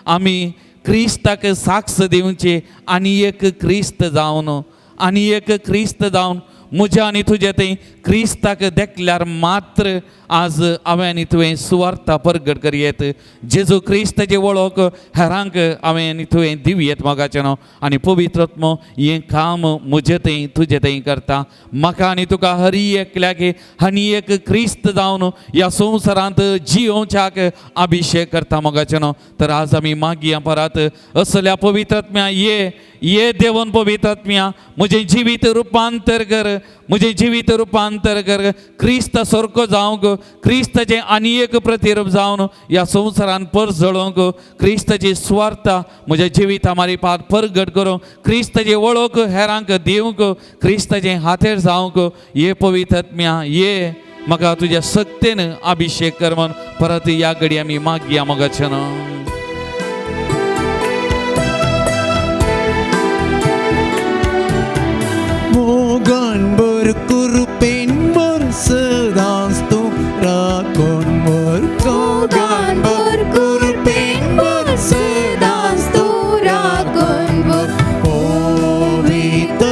आमी क्रिस्ताक साक्ष दिवची आनी एक क्रिस्त जावन, आनी एक क्रिस्त जावन म्हज्या आनी तुजें थंय क्रिस्ताक देखल्यार मात्र आज हांवें आनी तुवें सुवार्ता परगट करयेत, जेजू क्रिस्ताची वळख हेरांक हांवें आनी तुवें दिवयेत मोगाचें न्हू. आनी पवित्र आत्मो हें काम म्हजें थंय तुजें थंय करता. म्हाका आनी तुका हरी एकल्याक आनी एक क्रिस्त जावन ह्या संवसारांत जियोवच्याक अभिशेक करता मोगाचें न्हू. तर आज आमी मागया परत असल्या पवित्र आत्म्या ये, ये देवन पवित्र आत्म्या म्हजें जिवीत रुपांतर कर, म्हजें जिवीत रुपांतर कर, क्रिस्त सारको जावंक, क्रिस्ताचें आनी एक प्रतिरूप जावन ह्या संवसारान परजळोवंक, क्रिस्ताची स्वार्थ म्हज्या जिविता मारिफात परगट करूंक, क्रिस्ताची वळख हेरांक दिवंक, क्रिस्ताचें हातेर जावंक ये पवित्र आत्म्या ये, म्हाका तुज्या सक्तेन अभिशेक कर म्हूण परत ह्या घडी आमी मागया मोगाचें न्हू. मोगान भर कुरपेन भर सदांच तूं राखून भर, मोगान भर कुरपेन भर सदांच तूं राखून भर, पवित्र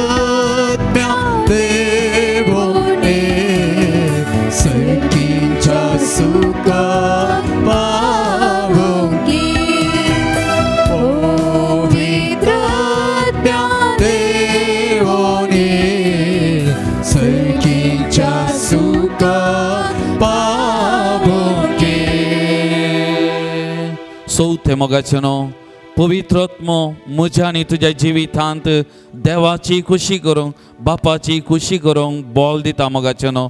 चवथें मोगाचें न्हू पवित्र आत्मो म्हज्या आनी तुज्या जिवितांत देवाची खुशी करूंक, बापाची खुशी करूंक बोल दिता मोगाचें न्हू.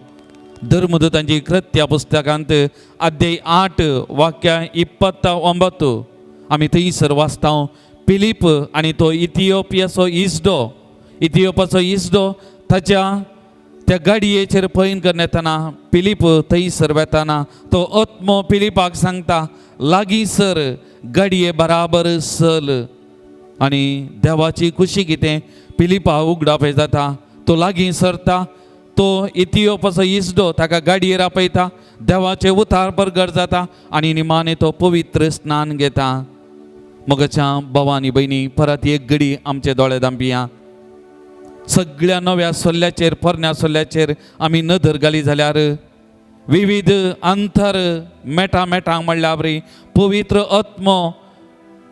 धर्मदूतांची कृत्या पुस्तकांत अध्याय 8 वाक्या 29 आमी थंयसर वाचता. फिलीप आनी तो इथियोपियाचो इजडो, इथियोपाचो इजडो ताच्या त्या गाडयेचेर पैन करून येतना फिलीप थंयसर वेताना तो आत्मो फिलिपाक सांगता, लागीं सर, गाडये बराबर चल. आनी देवाची खुशी कितें फिलिपा उगडाप जाता. तो लागीं सरता, तो इथियोपाचो इजडो ताका गाडयेर आपयता, देवाचें उतार परगट जाता आनी निमाणें तो पवित्र स्नान घेता. मगच्या भावानी भयणी, परत एक घडी आमचे दोळे धांपिया. सगळ्या नव्या सोल्ल्याचेर पोरण्या सोल्ल्याचेर आमी नदर घाली जाल्यार विविध अंतर मेटा मेटांक म्हणल्यार बरी पवित्र आत्मो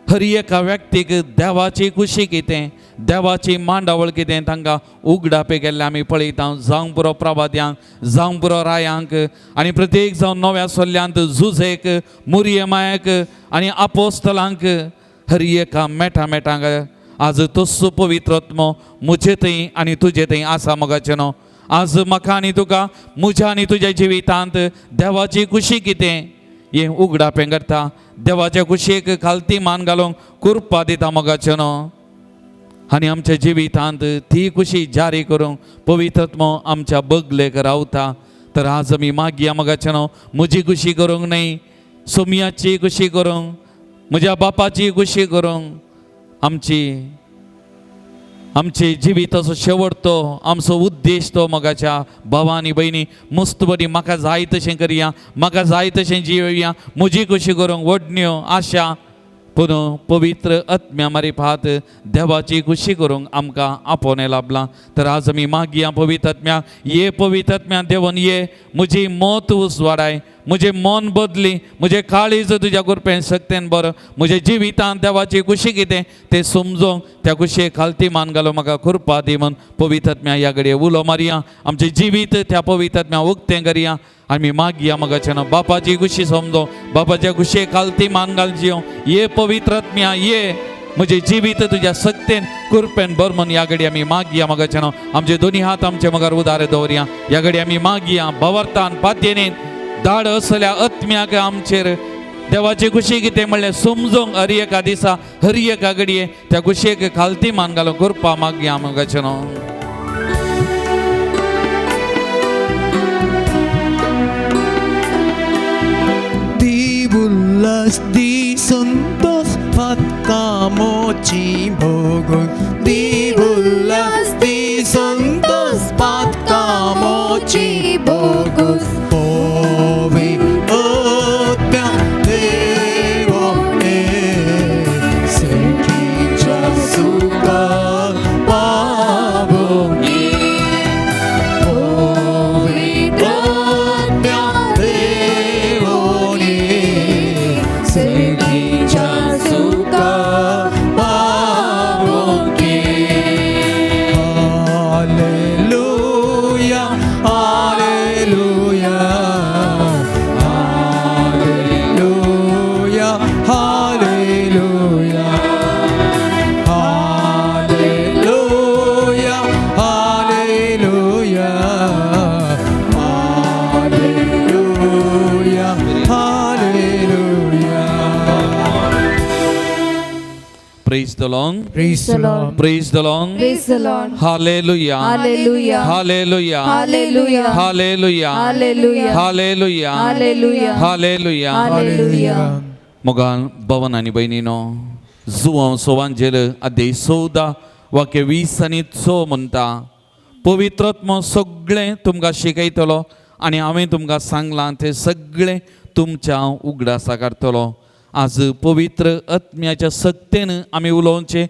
हर एका व्यक्तीक देवाची खुशी कितें, देवाची मांडावळ कितें तांकां उगडापे केल्ले आमी पळयता. जावंक पुरो प्रवाद्यांक, जावंक पुरो रायांक आनी प्रत्येक जावन नव्या सोल्ल्यांत जुझेक, मुरयमायक आनी आपोस्तलांक हर एका मेटा मेटांक आज तस्सो पवित्र आत्मो म्हजे थंय आनी तुजे थंय आसा मोगाचें न्हू. आज म्हाका आनी तुका म्हज्या आनी तुज्या जिवितांत देवाची खुशी कितें हें उगडापें करता. देवाच्या खुशयेक खालती मान घालूंक कृपा दिता मोगाचें न्हू. आनी आमच्या जिवितांत ती खुशी जारी करूंक पवित्र आत्मो आमच्या बगलेक रावता. तर आज आमी मागया मोगाचें न्हू, म्हजी खुशी करूंक न्हय, सोमयाची खुशी करूंक, म्हज्या बापाची खुशी करूंक, आमची आमचे जिविताचो शेवट तो आमचो उद्देश तो मोगाच्या भावा आनी भयणी मस्त बरी म्हाका जाय तशें करया, म्हाका जाय तशें जियोया, म्हजी खुशी करूंक वडण्यो आशा. पूण पवित्र आत्म्या मारिफात देवाची खुशी करूंक आमकां आपोवणें लाभलां. तर आज आमी मागया पवित्र आत्म्या, ये पवित्र आत्म्या देवन ये, म्हजी मत उजवाडाय, म्हजें मन बदली, म्हजें काळीज तुज्या कृपेन शक्तेन बरो, म्हज्या जिवितांत देवाची खुशी कितें तें समजूंक त्या खुशये खालती मान घालो म्हाका कृपा दी म्हूण पवित्र आत्म्या ह्या घडये उलो मारया. आमचें जिवीत त्या पवित्र आत्म्या उक्तें करया. आमी मागया मोगाच्या न्हू बापाची खुशी समजो, बापाच्या खुशये खालती मान घालची. ये पवित्र आत्म्या ये, म्हजें जिवीत तुज्या शक्तेन कृपेन भर म्हूण ह्या घडये आमी मागया मोगाच्या न्हू. आमचे दोनी हात आमचे मुखार उदारे दवरया. ह्या घडये आमी मागया भवरतान पातयेन धाड असल्या आत्म्याक आमचेर देवाची खुशी कितें म्हणलें समजूंक हर एका दिसा हर एका घडये त्या खुशयेक खालती मान घालूंक कृपा मागया मोगाच्या न्हू. Di bullas di santos patkamochi bogun, di bullas di santos patkamochi bogun, povi otmya devone serkicha suka pavoni, povi otmya devone serkicha suka pavoni. Hallelujah, hallelujah, hallelujah, hallelujah, hallelujah, hallelujah, hallelujah, hallelujah. Praise the Lord. Praise the Lord. Praise the Lord. Praise the Lord. Hallelujah. Hallelujah. Hallelujah. Hallelujah. Hallelujah. Hallelujah. Hallelujah. Hallelujah. Hallelujah. Hallelujah. मोगान भवन आनी भयणीनो, जुवांव सोवांजेल अध्याय 14 वाक्य 20 आनी 6 म्हणटा, पवित्र आत्मो सगळें तुमकां शिकयतलो आनी हांवें तुमकां सांगलां तें सगळें तुमच्या उगडासा काडटलो. आज पवित्र आत्म्याच्या सक्तेन आमी उलोवचें,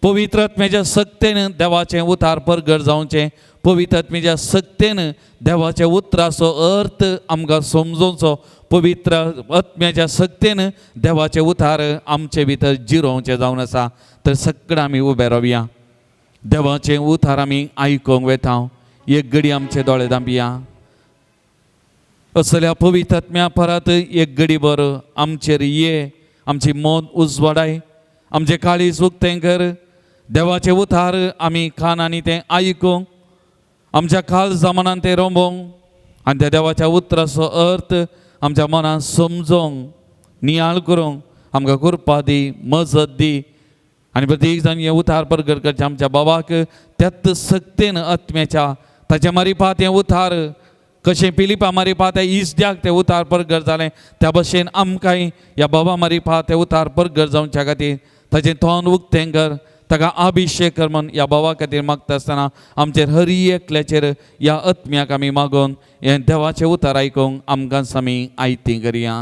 पवित्र आत्म्याच्या सक्तेन देवाचें उतार परगट जावचें, पवित्र आत्म्याच्या सक्तेन देवाच्या उतराचो अर्थ आमकां समजोवचो, पवित्र आत्म्याच्या सक्तेन देवाचें उतार आमचे भितर जिरोवचें जावन आसा. तर सगळें आमी उबे रावया, देवाचें उतार आमी आयकूंक वेता. एक घडी आमचे दोळे धांपया. असल्या पवित्र आत्म्या परत एक घडी भर आमचेर ये, आमची मन उजवाडाय, आमचें काळीज उक्तें कर. देवाचें उतार आमी कानांनी तें आयकूंक, आमच्या काळजा मनान तें रोंबोवंक आनी त्या देवाच्या उतराचो अर्थ आमच्या मनान समजोंक, नियाळ करूंक आमकां कृपा दी, मजत दी. आनी प्रत्येक जाण हें उतार परगट करचें आमच्या बाबाक त्याच सक्तेन आत्म्याच्या ताच्या मारिपात हें उतार कशें पिलिपा मारिपात त्या इजद्याक तें उतार परगट जालें त्या भशेन आमकांय ह्या बाबा मारिपात तें उतार परगट जावच्या खातीर ताचें तोंड उक्तें कर, ताका अभिशेक कर म्हूण ह्या बाबा खातीर मागता आसतना आमचेर हर एकल्याचेर ह्या आत्म्याक आमी मागून हें देवाचें उतार आयकूंक आमकां आमी आयती करया.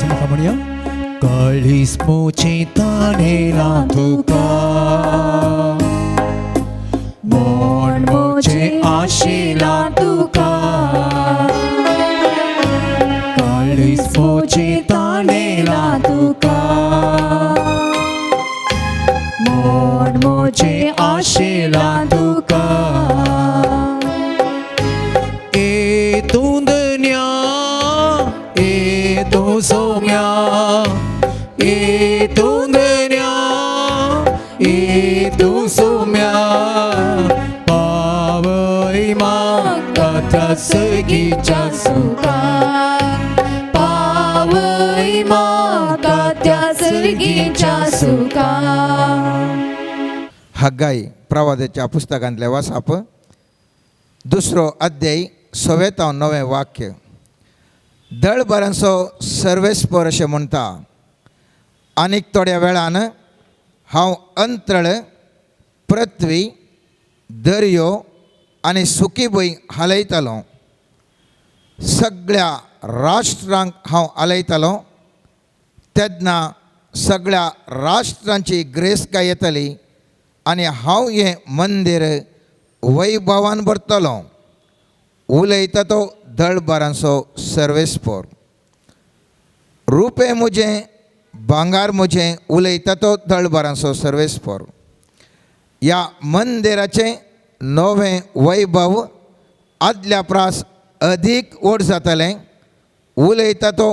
समका म्हणया. काळीज मोचें ताणेलां तुका, मन मोचें आशिलां तुका, काळीज मोचें ताणेलां तुका, मन मोचें आशिलां तुका. ए तूं धन्या, ए तूं सोम्या, ए तूं धन्या, ए तूं सोम्या, पावय म्हाका त्या सगीच्या सुखाक, पावय म्हाका त्या सर्गीच्या सुखाक. हग्गाई प्रवादाच्या पुस्तकांतलें वाचप, दुसरो अध्याय 6 9 वाक्य. दळभरांचो सर्वेस्पर अशें म्हणटा, आनीक थोड्या वेळान हांव अंतळ, पृथ्वी, दर्यो आनी सुकी भूंय हालयतालो. सगळ्या राष्ट्रांक हांव हालयतालो तेन्ना सगळ्या राष्ट्रांची ग्रेसकाय येतली आनी हांव हें मंदीर वैभवान भरतलो. उलयता तो दळभरांचो सर्वेस्पर. रुपें म्हजें, भांगार म्हजें, उलयता तो दळभरांचो सर्वेस्पर. ह्या मंदिराचें नवें वैभव आदल्या प्रास अदीक व्हड जातलें. उलयता तो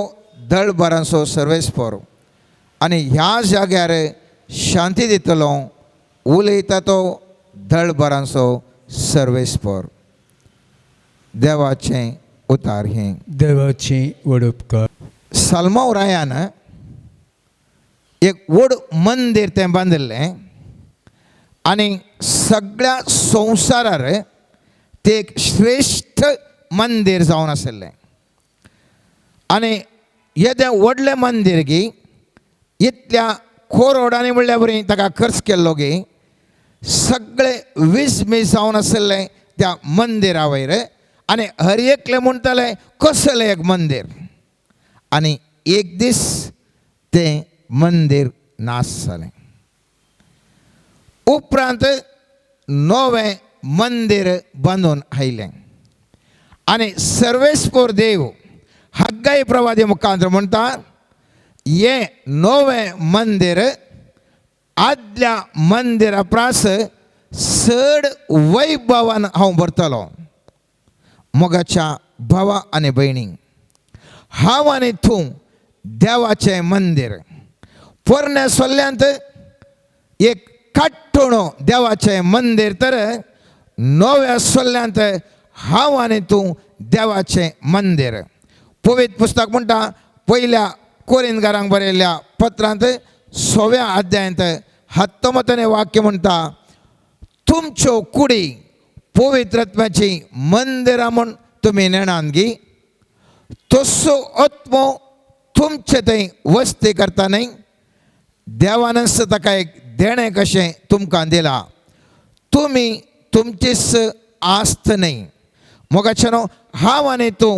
दळभरांचो सर्वेस्पर. आनी ह्या जाग्यार शांती दितलो. उलयता तो दळभरांचो सर्वेस्पर. देवाचें उतार हें. देवाचें व्हड उपकार. साल्मांव रायान एक व्हड मंदीर तें बांदिल्लें आनी सगळ्या संवसारार तें एक श्रेश्ठ मंदीर जावन आशिल्लें. आनी येदें व्हडलें मंदीर गी इतल्या कोरोडांनी म्हणल्यार बरी ताका खर्च केल्लो गी सगळे विजमीज जावन आशिल्लें त्या मंदिरा वयर. आनी हर एकले म्हणटाले कसलें एक मंदीर. आनी एक दीस तें मंदीर नाश जालें. उपरांत नवें मंदीर बांदून आयलें आनी सर्वेस्पर देव हग्गाई प्रवादी मुखांत म्हणटा, हें नवें मंदीर आदल्या मंदिरा प्रास चड वैभवान हांव भरतलो. मोगाच्या भावा आनी भयणी, हांव आनी तूं देवाचें मंदीर. पोरण्या सोल्ल्यांत एक काट्टोणो देवाचें मंदीर, तर नव्या सोल्ल्यांत हांव आनी तूं देवाचें मंदीर. पवित्र पुस्तक म्हणटा पयल्या कोरिंदकारांक बरयल्ल्या पत्रांत 6व्या अध्यायांत 19 वाक्य म्हणटा, तुमच्यो कुडी पवित्रत्वाची मंदिरां म्हूण तुमी नेणान गी, तसो आत्मो तुमचे थंय वस्ती करता न्हय. देवानच ताका एक देणें कशें तुमकां दिलां, तुमी तुमचीच आस्त न्हय. मोगाचें न्हू, हांव आनी तूं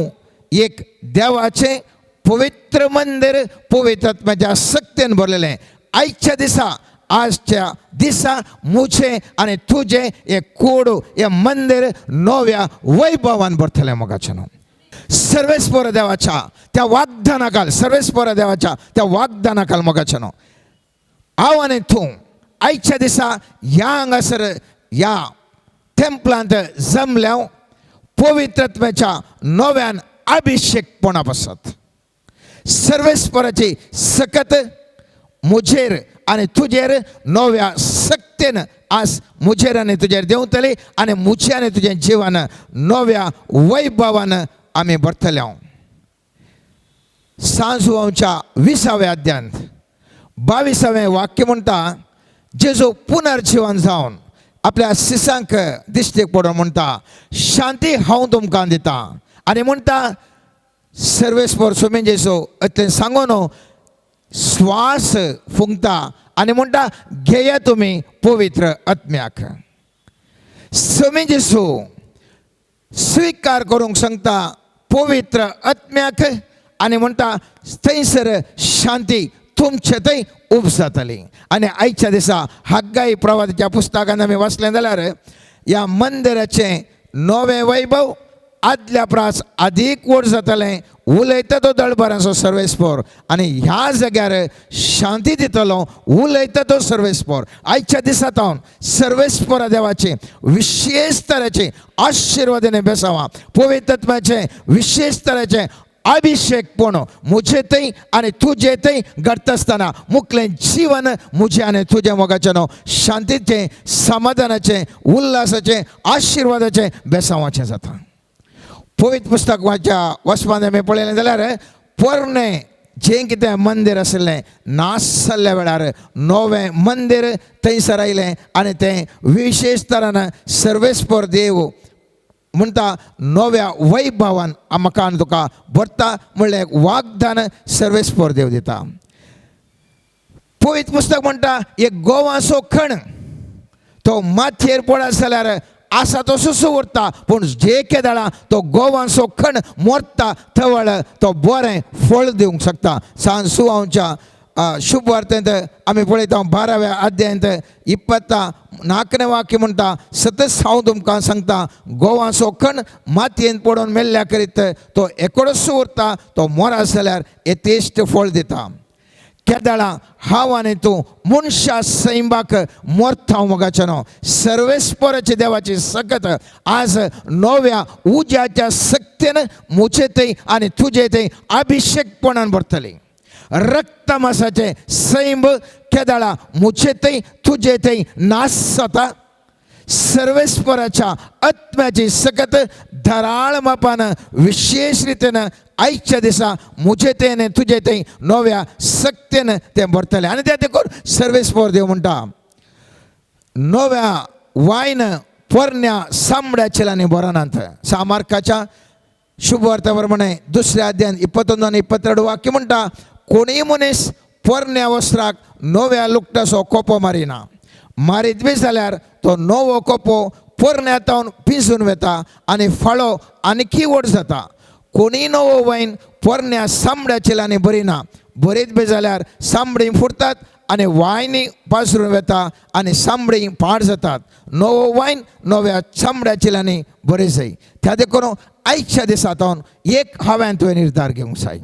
एक देवाचें पवित्र मंदीर, पवित्र आत्म्याच्या शक्तीन भरलेलें. आयच्या दिसा, आजच्या दिसा मुझे आनी तुजें हें कोड, हें मंदीर नव्या वैभवान भरतलें. मोगाचें न्हू, सर्वेस्पर देवाच्या त्या वाग्दानाकाल, सर्वेस्पर देवाच्या त्या वाग्दानाकाल मोगाचें न्हू, हांव आनी तूं आयच्या दिसा ह्या हांगासर ह्या टेम्पलांत जमल्या. पवित्रत्वाच्या नव्यान अभिषेकपणा पासत सर्वेस्पराची सकत मुजेर आनी तुजेर नव्या सक्तेन आज मुजेर आनी तुजेर देंवतली आनी मुजे आनी तुजें जिवन नव्या वैभवान आमी भरतले. सांजवांच्या 20व्या अध्यायांत 22वें वाक्य म्हणटा, जेजू पुनर्जिवन जावन आपल्या शिसांक दिश्टीक पडून म्हणटा, शांती हांव तुमकां दिता. आनी म्हणटा सर्वेस्पर स्वामी जेजू इतलें सांगून श्वास फुंकता आनी म्हणटा, घेया तुमी पवित्र आत्म्याक. स्वामी जेजू स्विकार करूंक सांगता पवित्र आत्म्याक आनी म्हणटा थंयसर शांती तुमचे थंय उब जातली. आनी आयच्या दिसा हाग्गाई प्रवादाच्या पुस्तकान आमी वाचलें जाल्यार ह्या मंदिराचें नवें वैभव आदल्या प्रास आदीक व्हड जातलें. उलयता तो दळभरांचो सर्वेस्पोर आनी ह्या जाग्यार शांती दितलो. उलयता तो सर्वेस्पोर. आयच्या दिसा तावन सर्वेस्पोरा देवाचे विशेष तरेचे आशिर्वादाने बेसावा, पवित्रत्वाचे विशेष तरेचे अभिषेकपण मुझे थंय आनी तुजे थंय घडटा आसतना मुखलें जीवन मुझे आनी तुजें मोगाचें न्हू शांतीचें, समाधानाचें, उल्हासाचें, आशिर्वादाचें, बेसांवाचें जाता. पवित्र पुस्तक वाच्या वचपान आमी पळयलें जाल्यार पोरणें जें कितें मंदीर आशिल्लें नाश जाल्ल्या वेळार नवें मंदीर थंयसर आयलें आनी तें विशेश तरान सर्वेस्पर देव म्हणटा नव्या वैभवान म्हाका आनी तुका भरता म्हणल्यार एक वागदान सर्वेस्पर देव दिता. पवित्र पुस्तक म्हणटा एक गोवाचो खण तो मातयेर पडत जाल्यार आसा तो सुसू उरता, पूण जे केदळा तो गोवांचो खण मोरता थवळ तो बरें फळ दिवंक शकता. सांज सुवांच्या शुभ वार्तेंत आमी पळयता 12व्या अध्यायांत 24ನೇ वाक्य म्हणटा, सतत हांव तुमकां सांगता गोवाचो खण मातयेन पडून मेल्ल्या करीत तो एकोडोच उरता, तो मोरा जाल्यार यथेश्ट फळ दिता. केदळा हांव आनी तूं मनशा सैंबाक मोरता मोगाचें न्हू सर्वेस्पराचे देवाची सकत आज नव्या उज्याच्या सक्तेन मुजे थंय आनी तुजे थंय अभिषेकपणान भरतली. रक्तमासाचें सैंब केदळा मुजे थंय तुजे थंय नाश जाता. सर्वेस्पराच्या आत्म्याची सकत धराळ मापान विशेष रितीन आयच्या दिसा मुजे थंय आनी तुजे थंय नव्या सक्तेन तें भरतलें. आनी तें देखून सर्वेस्पर देव म्हणटा नव्या वायन पोरण्या सांबड्या चिलांनी भरनात. सामार्काच्या शुभवार्ता प्रमाणे 2ऱ्या अध्यायान 21 आनी 22 वाक्य म्हणटा, कोणीय मनीस पोरण्या वस्त्राक नव्या लुकटाचो कोपो मारिना, मारीत बी जाल्यार तो नवो कोपो पोरण्या तावन पिंजून वता आनी फाळो आनीकी व्हड जाता. कोणीय नवो वायन पोरण्या सांबड्या चिलांनी भरिना, भरीत बी जाल्यार सांबडी फुटतात आनी वायनी पासरून वता आनी सांबडी पाड जातात. नवो वायन नव्या चामड्या चिलांनी बरी जाय. त्या देखून आयच्या दिसा तावन एक हांवें तुवें निर्धार घेवंक जाय.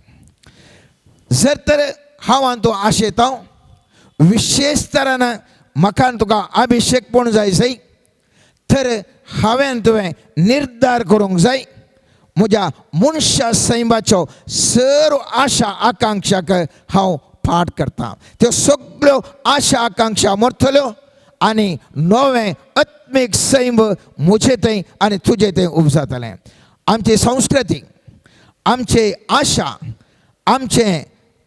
जर तर हांव आनी तूं आशेता विशेष तरान म्हाका आनी तुका अभिषेकपण जाय जाय तर हांवें तुवें निर्धार करूंक जाय म्हज्या मनशा सैमाच्यो सर्व आशा आकांक्षाक हांव पाठ करता. त्यो सगळ्यो आशा आकांक्षा मरतल्यो आनी नवें आत्मीक सैम म्हजे थंय आनी तुजे थंय उब जातलें. आमची संस्कृती, आमची आशा, आमचे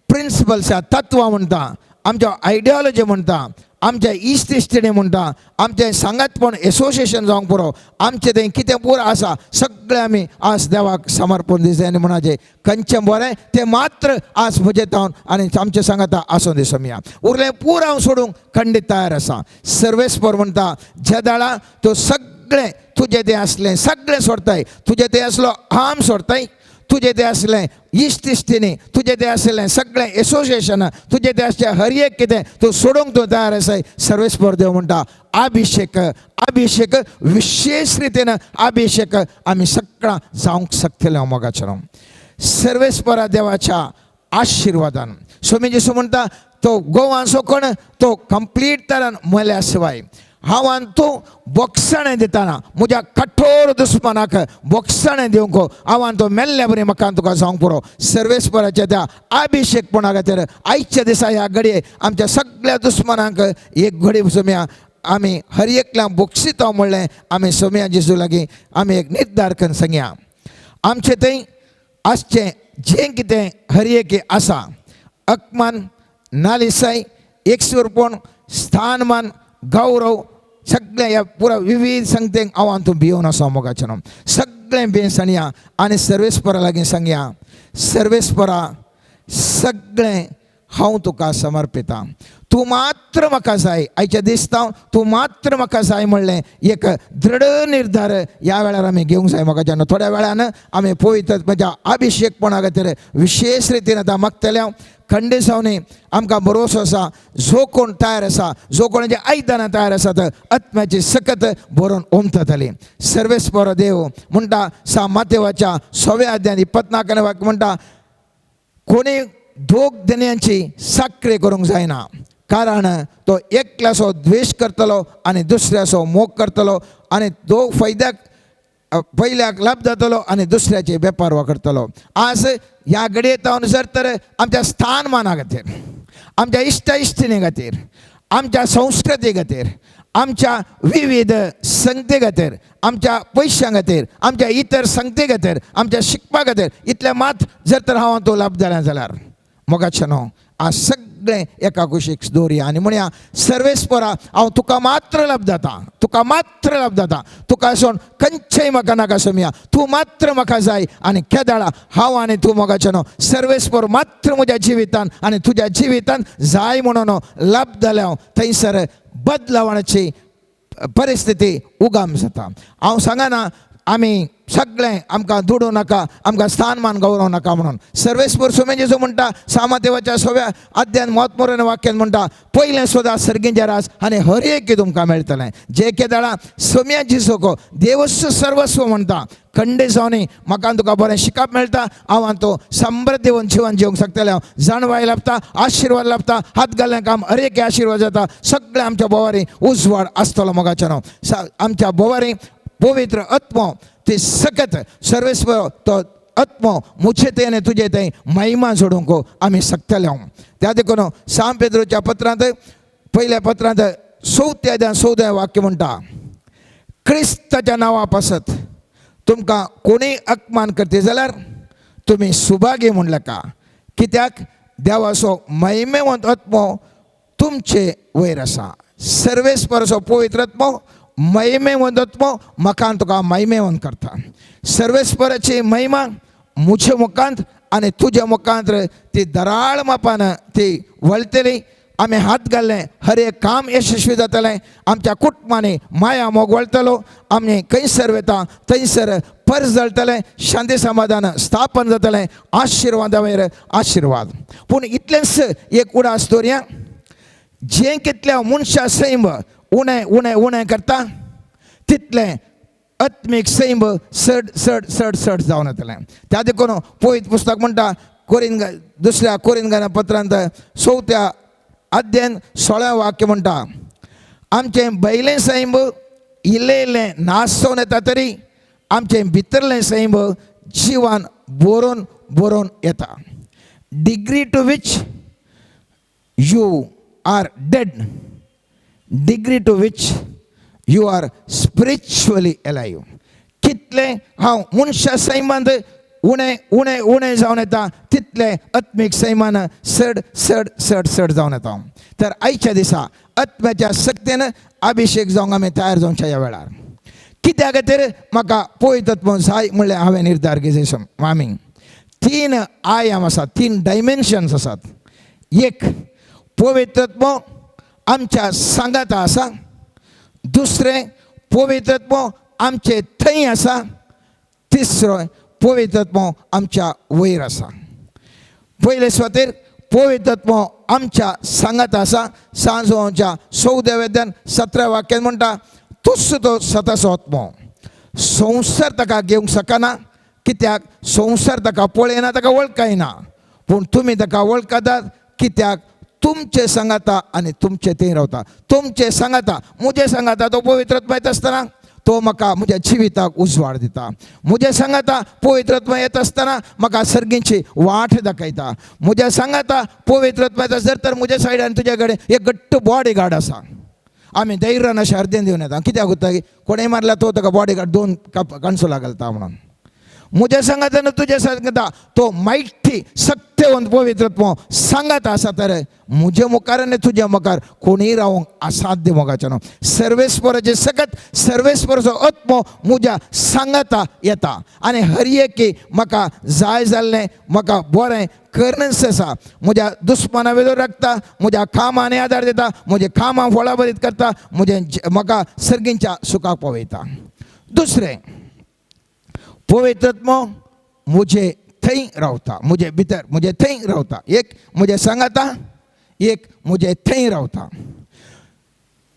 प्रिंसिपल्स तत्वां म्हणटा, आमच्या आयडियोलॉजी म्हणटा, आमच्या इश्ट इश्टिणी म्हणटा, आमचें सांगातपण एसोसिएशन जावंक पुरो, आमचें तें कितें पुरो आसा सगळें आमी आज देवाक समर्पण दिसलें आनी म्हणाचें खंयचें बरें तें मात्र आज म्हजें तावन आनी आमचें सांगाता आसूं दी सोमया. उरलें पुरो हांव सोडूंक खंडीत तयार आसा. सर्वेस्पर म्हणटा जे दाळा तो सगळें तुजें तें आसलें सगळें सोडताय, तुजें तें आसलो आम सोडताय, तुजें तें आसलें इश्ट इश्टिणी, तुजें तें आसलें सगळें एसोसिएशन, तुजें तें आसचें हर एक कितें तूं सोडूंक तूं तयार आसाय. सर्वेस्पर देव म्हणटा अभिषेक, अभिषेक विशेष रितीन अभिषेक आमी सगळां जावंक शकतले मोगाचें. सर्वेस्परा देवाच्या आशिर्वादान स्वामी जेसू म्हणटा तो गोवांचो कोण तो कंप्लीट तरान मेल्या शिवाय हांव आनी तूं बोगसाणें दितना म्हज्या कठोर दुस्मानाक बोगसाणें दिवंक हांव आनी तूं मेल्ल्या बरी म्हाका तुका जावंक पुरो. सर्वेस्पराच्या त्या अभिशेकपणा खातीर आयच्या दिसा ह्या घडये आमच्या सगळ्या दुस्मानांक एक घडी सोम्या आमी हर एकल्या बोगसिता म्हणलें आमी सोम्या जेजू लागीं आमी एक निर्धार करून सांगया. आमचें थंय आसचें जें कितें हर एक आसा अकमान नालिसाय एकसुरपण स्थानमान गौरव सगळें ह्या पुरा विविध संगतेंक हांव आनी तूं भियोवन आसा मोगाचें न्हू. सगळें भियेन सांगया आनी सर्वेस्परा लागीं सांगया, सर्वेस्परा सगळें हांव तुका समर्पितां, तूं मात्र म्हाका जाय. आयच्या दिसता तूं मात्र म्हाका जाय म्हणलें एक दृढ निर्धार ह्या वेळार आमी घेवंक जाय मोगाच्यान. थोड्या वेळान आमी पवित्र म्हज्या अभिशेकपणा खातीर विशेश रितीन आतां मागतले. हांव खंडे जावनी आमकां भरोसो आसा, जो कोण तयार आसा, जो कोणाची आयदनां तयार आसात आत्म्याची सकत भरून ओमतली. सर्वेस्पर देव म्हणटा सा मातेवाच्या सव्या अध्यान 24 वाक्य म्हणटा, कोणी दोग धनयांची साकरी करूंक जायना, कारण तो एकल्याचो द्वेश करतलो आनी दुसऱ्याचो मोग करतलो आनी दोग फायद्याक पयल्याक लाभ जातलो आनी दुसऱ्याचे वेपार करतलो. आज ह्या घडये जावन जर तर आमच्या स्थानमाना खातीर, आमच्या इश्ट इश्टिणी खातीर, आमच्या संस्कृती खातीर, आमच्या विविध संगते खातीर, आमच्या पयशां खातीर, आमच्या इतर संगते खातीर, आमच्या शिकपा खातीर इतलें मात जर तर हांव तो लाभ जालें जाल्यार मोगाचें न्हू आज सगळें एका कुशीक दवरया आनी म्हणया, सर्वेस्परा हांव तुका मात्र लाभ जाता, तुका मात्र लाभ जाता, तुका सोड खंयचेय म्हाका नाका सोमया, तूं मात्र म्हाका जाय. आनी केदाळा हांव आनी तूं मोगाचें न्हू सर्वेस्पर मात्र म्हज्या जिवितान आनी तुज्या जिवितान जाय म्हणून लाभ जाल्या हांव थंयसर बदलावणाची परिस्थिती उगम जाता. हांव सांगना आमी सगळें आमकां दुडू नाका, आमकां स्थानमान गौरव नाका म्हणून. सर्वेस्पर सुमेंजेसो जो म्हणटा सामादेवाच्या सव्या अध्यान महत्मोरण वाक्यान म्हणटा, पयलें सोदा सर्गींचे राज आनी हर एक तुमकां मेळटलें. जे केदाळा सोम्याची सोको देवस्व सर्वस्व म्हणटा, खंडे जावनी म्हाका तुका बरें शिकप मेळटा, हांव आनी तूं समृद्धी जीवन जिवंक शकतलें. हांव जाणवाय लाभता, आशिर्वाद लाभता, हात घाल्लें काम हर एक आशिर्वाद जाता. सगळें आमच्या बोवारी उजवाड आसतलो मोगाचें न्हू. आमच्या बोवारी पवित्र आत्मो ती सकत सर्वेस्पर तो आत्मो मुझे थंय आनी तुजे थंय महिमा जोडूंक आमी शकतले. हांव त्या देखून सांत पेद्रोच्या पत्रांत पयल्या पत्रांत चवथ्या अध्याय 14 वाक्य म्हणटा, क्रिस्ताच्या नांवा पासत तुमकां कोणीय अपमान करता जाल्यार तुमी सुभागी म्हणलें का, कित्याक देवाचो महिमेवंत आत्मो तुमचे वयर आसा. सर्वेस्पराचो पवित्र आत्मो महिमेवंत आत्मो म्हाका आनी तुका महिमेवंत करता. सर्वेस्पराची महिमा म्हज्या मुखांत आनी तुज्या मुखांत ती दराळ मापान ती वळटली. आमी हात घाल्लें हर एक काम यशस्वी जातलें. आमच्या कुटुंबांनी माया मोग वळटलो. आमी खंयसर वता थंयसर पर्स जळटलें, शांती समाधान स्थापन जातलें, आशिर्वादा वयर आशिर्वाद. पूण इतलेंच एक उडास दवरया, जें कितल्या मनशा सैम उणें उणें उणें करता तितलें आत्मीक सैम चड चड चड चड जावन येतलें. त्या देखून पवित्र पुस्तक म्हणटा कोरिन दुसऱ्या कोरिंथगाना पत्रांत चवथ्या अध्यान 16 वाक्य म्हणटा, आमचें बैलें सैम इल्लें इल्लें नाश जावन येता तरी आमचें भितरलें सैम जिवान बरोवन बरोवन येता. Degree to which you are dead, degree to which you are spiritually alive. कितलें हांव मनशा सैमांत उणें उणें उणें जावन येता तितलें आत्मीक सैमान चड चड चड चड जावन येता. तर आयच्या दिसा आत्म्याच्या शक्तीन अभिशेक जावंक आमी तयार जावच्या ह्या वेळार. कित्या खातीर म्हाका पवित्र जाय म्हणल्यार हांवें निर्धार घेतले. मामी 3 आयाम आसात, 3 डायमेन्शन्स आसात. एक पवित्रत्व आमच्या सांगाता आसा, दुसरें पवित्रत्व आमचे थंय आसा, तिसरो पवित्रत्व आमच्या वयर आसा. पयले सुवातेर पवित्रत्व आमच्या सांगाता आसा. सांजोच्या 14 अध्यायान 17 वाक्यान म्हणटा, तोच तो सताचो आत्मो संवसार ताका घेवंक शकना, कित्याक संवसार ताका पळयना, ताका वळखना, पूण तुमी ताका वळखतात, कित्याक तुमचे सांगाता आनी तुमचे थंय रावता. तुमचे सांगाता, म्हजे सांगाता तो पवित्र आत्मा येता आसतना तो म्हाका म्हज्या जिविताक उजवाड दिता. म्हज्या सांगाता पवित्र आत्मा येता आसतना म्हाका सर्गींची वाट दाखयता. म्हज्या सांगाता पवित्र आत्मा येता जर तर म्हज्या सायडान तुज्या कडेन एक घट्ट बॉडी गार्ड आसा. आमी धैर्यान अशें अर्देन दिवन येता. कित्याक उरता की कोणें मारल्यार तो ताका बॉडी गार्ड दोन काणसो लागलता म्हणून. म्हज्या सांगाता आनी तुज्या सांगाता तो मायटी सक्तेवंत पवित्र आत्मो सांगाता आसा तर म्हजे मुखार आनी तुज्या मुखार कोणूय रावंक असाध्य मोगाचें न्हू. सर्वेस्पराचें सकत सर्वेस्पराचो आत्मो म्हज्या सांगाता येता आनी हर एकी म्हाका जाय जाल्लें म्हाका बरें करनच आसा. म्हज्या दुस्माना वेदोर राखता, म्हज्या कामांनी आदार दिता, म्हज्या कामां फळां बरीत करता, म्हजें म्हाका सर्गींच्या सुखाक पावयता. दुसरें, पवित्र आत्मो म्हजे थंय रावता, म्हजे भितर म्हजे थंय रावता. एक म्हजे सांगाता, एक म्हजे थंय रावता.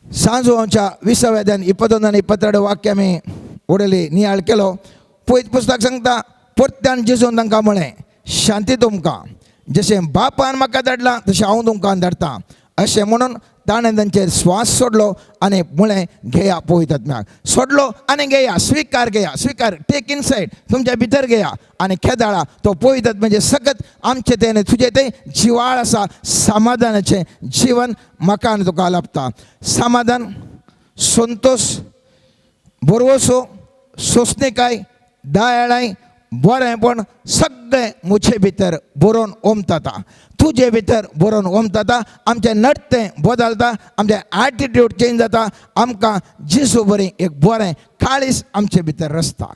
सांजवांच्या 20व्या अध्यायान 22 आनी 22 वाक्य आमी उडयली नियाळ केलो. पयत पुस्तक सांगता, परत्यान जेजून तांकां म्हळें, शांती तुमकां, जशें बापान म्हाका धाडलां तशें हांव तुमकां धाडटा. अशें म्हणून ताणें तांचेर स्वास सोडलो आनी म्हळें, घेया पवित्र आत्म्याक. सोडलो आनी घेया, स्विकार घेया, स्विकार, टेक इनसायड, तुमच्या भितर घेया. आनी खेदाळा तो पवित्र आत्म्याचें सकत आमचें तें आनी तुजें तें जिवाळ आसा. समाधानाचें जिवन म्हाका आनी तुका लाभता. समाधान, संतोश, भरवसो, सोंसणीकाय, दयाळाय, बरेंपण सगळें म्हजे भितर बरोवन ओमताता, तुजे भितर बरोवन ओमताता. आमचें नडतें बदलता, आमचें एटिट्यूड चेंज जाता, आमकां जेजू बरी एक बरें काळीज आमचे भितर रचता.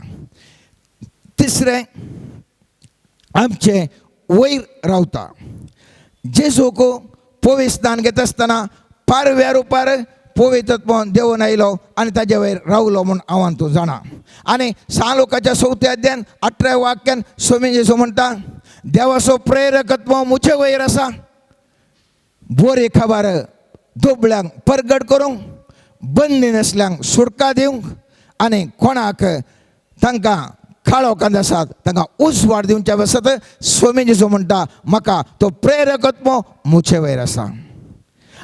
तिसरें, आमचें वयर रावता. जेजूक पवित्र स्नान घेता आसतना पारव्या रुपार पवित्र आत्मो देंवून आयलो आनी ताजे वयर रावलो म्हूण हांव आनी तूं जाणा. आनी सान लोकाच्या 4थ्या अध्यायान 18व्या वाक्यान स्वामी जेजू म्हणटा, देवाचो प्रेरक आत्मो म्हजे वयर आसा, बरी खबर दुबळ्यांक परगट करूंक, बंदी नासल्यांक सुटका दिवंक आनी कोणाक तांकां काळोखांत आसात तांकां उजवाड दिवच्या पासत. स्वामी जेजू म्हणटा, म्हाका तो प्रेरक आत्मो म्हजे वयर आसा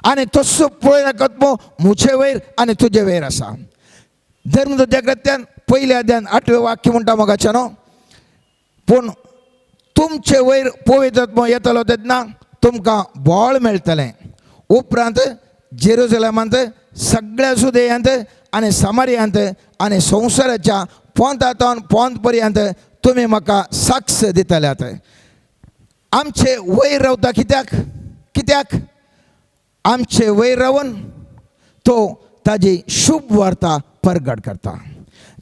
आनी तसो प्रेरक आत्मो म्हजे वयर आनी तुजे वयर आसा. धर्मदूत्या कृत्यान 1ल्या अध्यायान 8वें वाक्य म्हणटा मोगाचें न्हू, पूण तुमचे वयर पवित्र आत्मो येतलो तेन्ना तुमकां बळ मेळटलें. उपरांत जेरुजलेमांत, सगळ्या जुदेयांत आनी सामारियांत आनी संवसाराच्या पोंतांत पोंत पर्यंत तुमी म्हाका साक्ष दितल्यात. आमचे वयर रावता कित्याक? कित्याक आमचे वयर रावन तो ताजी शुभ वार्ता परगट करता.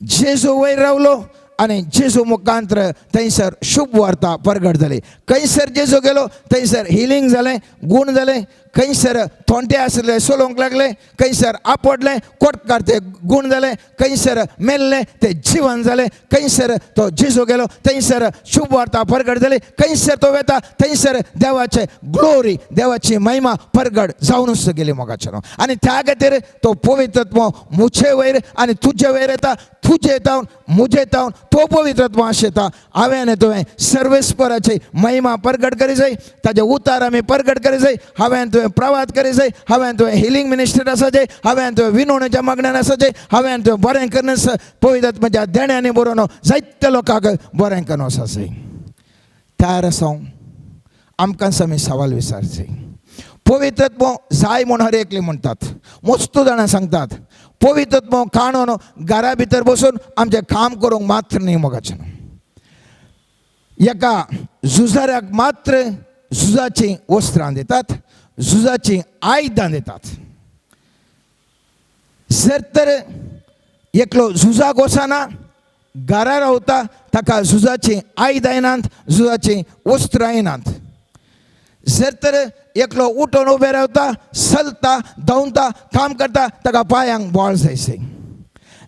जेजू वयर रावलो आनी जेजू मुखांत्र थंयसर शुभ वार्ता परगट जाली. खंयसर जेजू गेलो थंयसर हिलींग जालें, गूण जालें. खंयसर थोंटे आसले सोलोवंक लागले, खंयसर आपडलें कोटकार ते गूण जाले, खंयसर मेल्ले ते जिवन जालें. खंयसर तो जेजू गेलो थंयसर शुभ वार्ता परगट जाली. खंयसर तो वेता थंयसर देवाचे ग्लोरी, देवाची महिमा परगट जावनूच गेली मोगाचें. आनी त्या खातीर तो पवित्र आत्मो म्हजे वयर आनी तुजे वयर येता, तुजे तावन म्हजे तावन तो पवित्र आत्मो आशेता. हांवें आनी तुवें सर्वेस्पराची महिमा परगट करी जाय, ताजे उतार आमी परगट करी जाय. हांवें आनी तुवें प्रवाद करी जाय, हांवें आनी तुवें हिलींग मिनिस्टर आसा जाय, हांवें आनी तुवें विनवणेच्या मागण्यान आसा जाय, हांवें आनी तुवें बरें करून पवित्र आत्म्याच्या देण्यांनी बरोवन जायत्या लोकांक बरें करून आसा जाय. तयार आसा आमकां आमी सवाल विचारचें. पवित्र आत्मो जाय म्हूण हर एकले म्हणटात, मस्त जाणां सांगतात. पवित्र आत्मो काणून घरा भितर बसून आमचें काम करूंक मात्र न्ही मोगाचें. एका झुजाऱ्याक मात्र झुजाचीं वस्त्रां दितात, झुजाचीं आयदां दितात. जर तर एकलो झुजाक वचना, घरा रावता, ताका झुजाचीं आयदां येनात, झुजाचीं वस्त्रां येनात. जर तर एकलो उठून उबें रावता, चलता, धांवता, काम करता, ताका पांयांक बळ जायशें.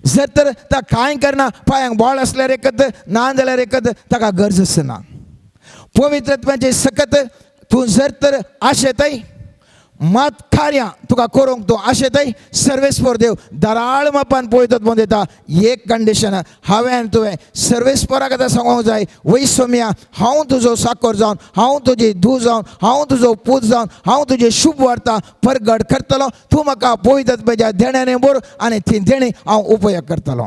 जर तर ताका कांय करना, पांयांक बळ आसल्यार एकत, ना जाल्यार एकत, ताका गरज आसना. पवित्र आत्म्याची सकत तूं जर तर आशेताय, मात कार्यां तुका करूंक तूं आशेताय सर्वेस्पर देव दराळ मापान पळयतात म्हूण दिता. एक कंडिशन हांवें तुवें सर्वेस्पराक आतां सांगूंक जाय, वय सोम्या हांव तुजो साकर जावन, हांव तुजी धूव जावन, हांव तुजो पूत जावन, हांव तुजी शुभ वार्ता परगट करतलो. तूं म्हाका पळयतात म्हज्या देण्याने भर आनी ती देणी हांव उपयोग करतलो.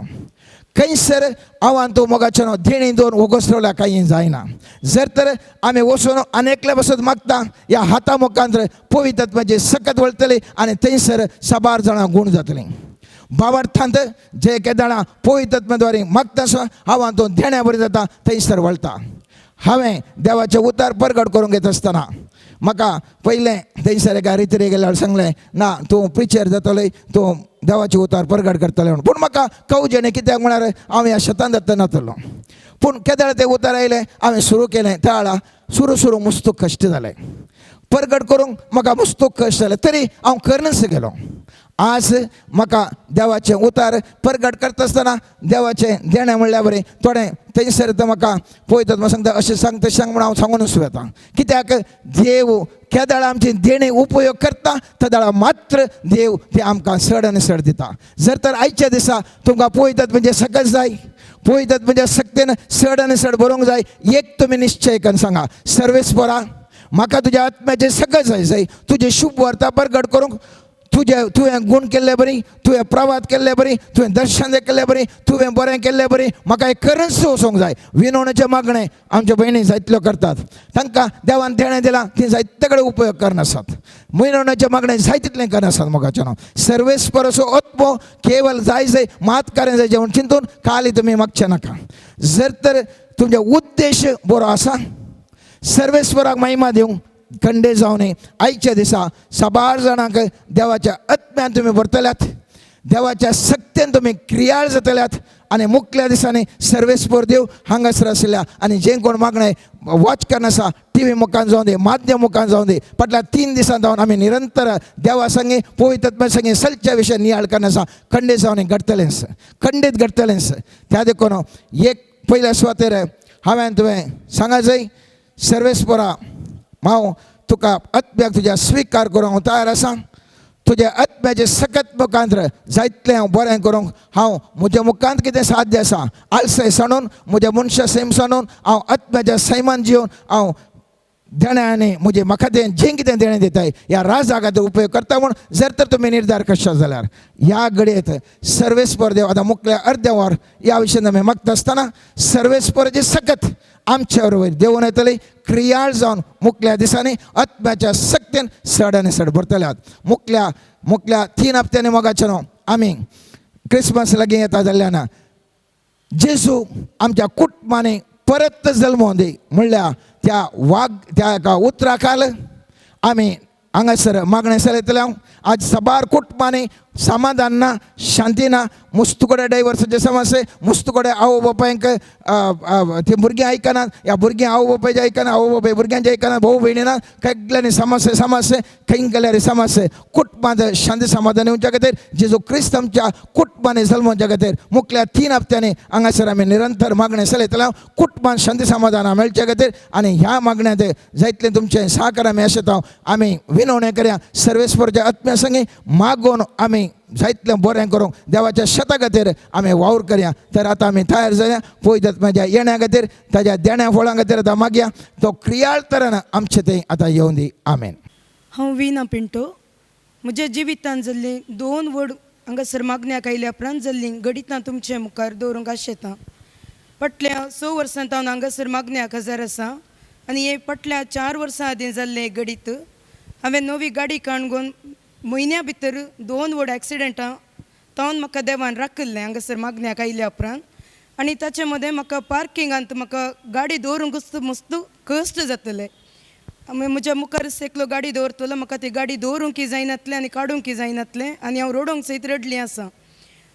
खंयसर हांवान तूं मोगाचें न्हू देणी दोन उगसरवल्या कांय जायना. जर तर आमी वचून आनी एकले बसत मागता ह्या हाता मुखांत पवित्र म्हजी सकत वळटली आनी थंयसर साबार जाणां गूण जातलीं. बाबार्थांत जे केदाळां पवित्र मागता हांवान तूं देण्या बरी जाता थंयसर वळटा. हांवें देवाचें उतार परगट करूंक घेत आसतना म्हाका पयलें थंयसर एका रितीर गेल्यार सांगलें ना तूं प्रिचर जातलें, तूं देवाचें उतार परगट करतलें म्हणून. पूण म्हाका कवजें कित्याक म्हळ्यार हांव ह्या शेतान जाता नातलो. पूण केदळ तें उतार आयलें हांवें सुरू केलें त्या सुरू सुरू मुस्तूक कश्ट जालें, परगट करूंक म्हाका मुस्तूक कश्ट जालें, तरी हांव करनच गेलो. आज म्हाका देवाचें उतार परगट करता आसतना देवाचें देणें म्हणल्यार बरें थोडें थंयसर तर म्हाका पळयतात म्हाका सांगता अशें सांग तशें सांग म्हूण हांव सांगूनच वता. कित्याक देव केदळा आमची देणें उपयोग करता तेदळा मात्र देव ते आमकां चड आनी चड दिता. जर तर आयच्या दिसा तुमकां पळयतात म्हणजे सकत जाय, पळयतात म्हणजे सक्तेन चड आनी चड बरोवंक जाय, एक तुमी निश्चय करून सांगा सर्वेस्परा म्हाका तुज्या आत्म्याचें सगळें जाय जाय, तुजें शुभ वार्ता परगट करूंक, तुजें तुवें गूण केल्ले बरी, तुवें प्रवाद केल्ले बरी, तुवें दर्शन केल्ले बरी, तुवें बरें केल्ले बरी, म्हाका एक करंच वचूंक जाय. विनवणेचें मागणें आमच्या भयणी जायतल्यो करतात, तांकां देवान देणें दिलां ती जायते कडेन उपयोग करनासात. विनवणेचें मागणें जाय तितलें करनासात. मोगाचें नांव सर्वेस्पराचो आत्मो केवल जाय जाय मात कार्य जाय म्हूण चिंतून खाली तुमी मागचें नाका. जर तर तुमचो उद्देश बरो आसा सर्वेस्पराक महिमा दिवंक खंडे जावं. आयच्या दिसा साबार जाणांक देवाच्या आत्म्यान तुमी भरतल्यात, देवाच्या सक्तेन तुमी क्रियाळ जातल्यात आनी मुखल्या दिसांनी सर्वेस्पर देव हांगासर आशिल्ल्या आनी जें कोण मागणें वॉच करनासा टी व्ही मुखान जावं दी, माध्यम मुखान जावं दी, फाटल्या 3 दिसां जावन आमी निरंतर देवा संगी पवित्र आत्म्या संगी सलच्या विशय नियाळ करनासा. खंडे जावन घडटलेंच, खंडीत घडटलेंच. त्या देखून एक पयल्या सुवातेर हांवें तुवें सांगा जाय सर्वेस्परा हांव तुका आत्म्याक तुज्या स्विकार करूंक हांव तयार आसा. तुज्या आत्म्याचे सकत मुखांत जायतलें हांव बरें करूंक हांव म्हज्या मुखांत कितें साध्य आसा आलसाय सांडून म्हज्या मनशा सैम सांडून हांव आत्म्याच्या सैमान जिवन हांव देणें आनी म्हजें म्हाका तें जें कितें देणें दिताय ह्या राजा खातीर उपयोग करता म्हूण जर तर तुमी निर्धार करशात जाल्यार ह्या घडयेत सर्वेस्पर देव आतां मुखल्या अर्दें वर ह्या विशयान आमी मागता आसतना सर्वेस्पराची सकत आमच्या बरोबर देवून येतली क्रियाळ जावन मुखल्या दिसांनी आत्म्याच्या सक्तेन चड आनी चड भरतल्यात. मुखल्या मुखल्या 3 हप्त्यांनी मोगाचें न्हू आमी क्रिसमस लागीं येता जाल्ल्यान जेजू आमच्या कुटुंबांनी परत जल्मोवन दी म्हणल्यार त्या वाग त्या एका उतरा खाल आमी हांगासर मागणें चलयतले. हांव आज साबार कुटुंबांनी समाधान ना, शांती ना, मुस्तू कडेन डायवर्साचे समस्या, मुस्तू कडेन आवय बापायंक ती भुरगीं आयकनात, ह्या भुरगीं आवय बापायचें आयकना, आवय बापाय भुरग्यांचें आयकना, भाऊ भयणी ना, सगल्यांनी समस्या समस्या, खंय गेल्यार समस्या. कुटुंबांत शांती समाधान येवच्या खातीर जेजू क्रिस्त आमच्या कुटुंबांनी जल्मोवच्या खातीर मुखल्या 3 हप्त्यांनी हांगासर आमी निरंतर मागणें चलयतले. कुटुंबांत शांती समाधान मेळच्या खातीर आनी ह्या मागण्यांत जायतलें तुमचें सहकार्य आमी आशेता. आमी विनवणें करया सर्वेस्परच्या आत्म्या संगी मागून आमी जायतलें बरें करूंक देवाच्या शेता खातीर आमी वावर करया. तर आतां आमी तयार जाया पळयतात म्हज्या येण्या खातीर ताज्या देण्या फळां खातीर आतां मागया तो क्रियाळ तरान आमचे थंय आतां येवन दी. आमेन. हांव वीना पिंटो. म्हज्या जिवितांत जाल्लीं 2 व्हड हांगासर मागण्याक आयल्या उपरांत जाल्लीं घडितां तुमचे मुखार दवरूंक आशेतां. फाटल्या 6 वर्सां हांव हांगासर मागण्याक हजर आसा आनी हे फाटल्या 4 वर्सां आदीं जाल्लें एक घडीत. हांवें नवी गाडी काणगून म्हयन्या भितर 2 व्हड एक्सिडेंटां तावन म्हाका देवान राखिल्लें हांगासर मागण्याक आयल्या उपरांत. आनी ताचे मदें म्हाका पार्किंगांत म्हाका गाडी दवरूंक मस्त कश्ट जातले. म्हज्या मुखार एकलो गाडी दवरतलो, म्हाका ती गाडी दवरूंकय जायनातलें आनी काडूंकय जायनातलें आनी हांव रडोंक सयत रडली आसा.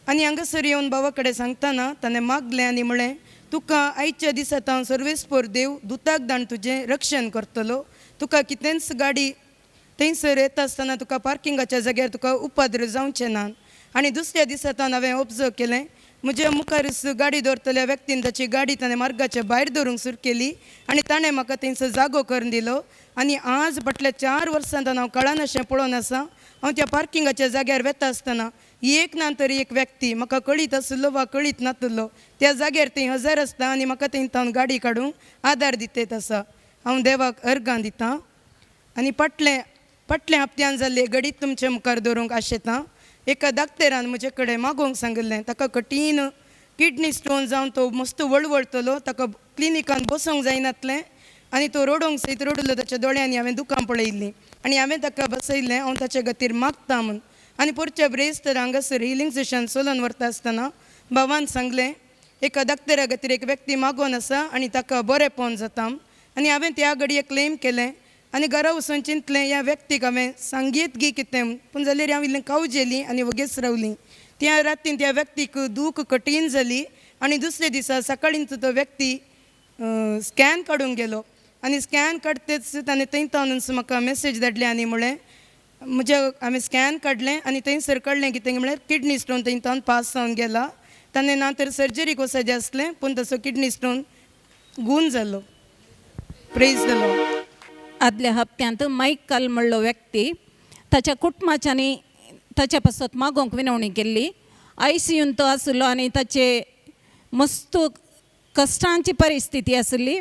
आनी हांगासर येवन बाबा कडेन सांगतना ताणें मागलें आनी म्हणलें तुका आयच्या दिसा हांव सर्वेस्पर देव दुताक दाण तुजें रक्षण करतलो, तुका कितेंच गाडी थंयसर येता आसतना तुका पार्किंगाच्या जाग्यार तुका उपद्र जावचें ना. आनी दुसऱ्या दिसा तावन हांवें ऑब्जर्व केलें म्हज्या मुखार गाडी दवरतल्या व्यक्तीन ताची गाडी ताणें मार्गाच्या भायर दवरूंक सुरू केली आनी ताणें म्हाका थंयसर जागो करून दिलो. आनी आज फाटल्या 4 वर्सां हांव कळनाशें पळोवन आसा. हांव त्या पार्किंगाच्या जाग्यार वेता आसतना एक ना तरी एक व्यक्ती म्हाका कळीत आसलो वा कळीत नातलो त्या जाग्यार थंय हजर आसता आनी म्हाका थंय तावन गाडी काडूंक आदार दितेत आसा. हांव देवाक अर्गां दितां. आनी फाटल्या हप्त्यान जाल्ले घडीत तुमचे मुखार दवरूंक आशेतां. एका दाक्तेरान म्हजे कडेन मागोवंक सांगिल्लें, ताका कठीण किडनी स्टोन जावन तो मस्त वळवळटलो, ताका क्लिनिकान बसोंक जायनातलें आनी तो रडोंक सयत रडलो. ताच्या दोळ्यांनी हांवें दुकां पळयल्लीं आनी हांवें ताका बसयल्लें हांव ताचे खातीर मागता म्हूण. आनी पोरच्या ब्रेस तर हांगासर हिलींग सेशन चलोवन व्हरता आसतना भावान सांगलें एका दाक्तेरा खातीर एक व्यक्ती मागोवन आसा आनी ताका बरेंपण जाता. आनी हांवें त्या घडये क्लेम केलें आनी घरा वचून चिंतलें ह्या व्यक्तीक हांवें सांगीत गी कितें, पूण जाल्यार हांव इल्लें कावजेली आनी वगेच रावली. त्या रातीन त्या व्यक्तीक दूख कठीण जाली आनी दुसऱ्या दिसा सकाळींच तो व्यक्ती स्कॅन काडूंक गेलो आनी स्कॅन काडटेच ताणें थंय तावनूच म्हाका मॅसेज धाडली आनी म्हळें म्हज्या हांवें स्कॅन काडलें आनी थंयसर कळ्ळें कितें म्हळ्यार किडनी स्टोन थंय तावन पास जावन गेला. ताणें ना तर सर्जरीक वचपाचें आसलें पूण ताचो किडनी स्टोन गूण जालो. Praise the Lord. आदल्या हप्त्यांत मायकल म्हणलो व्यक्ती ताच्या कुटुंबाच्यांनी ताच्या पासत मागोवंक विनवणी केल्ली. आयसीयून तो आशिल्लो आनी ताचे मस्त कश्टांची परिस्थिती आशिल्ली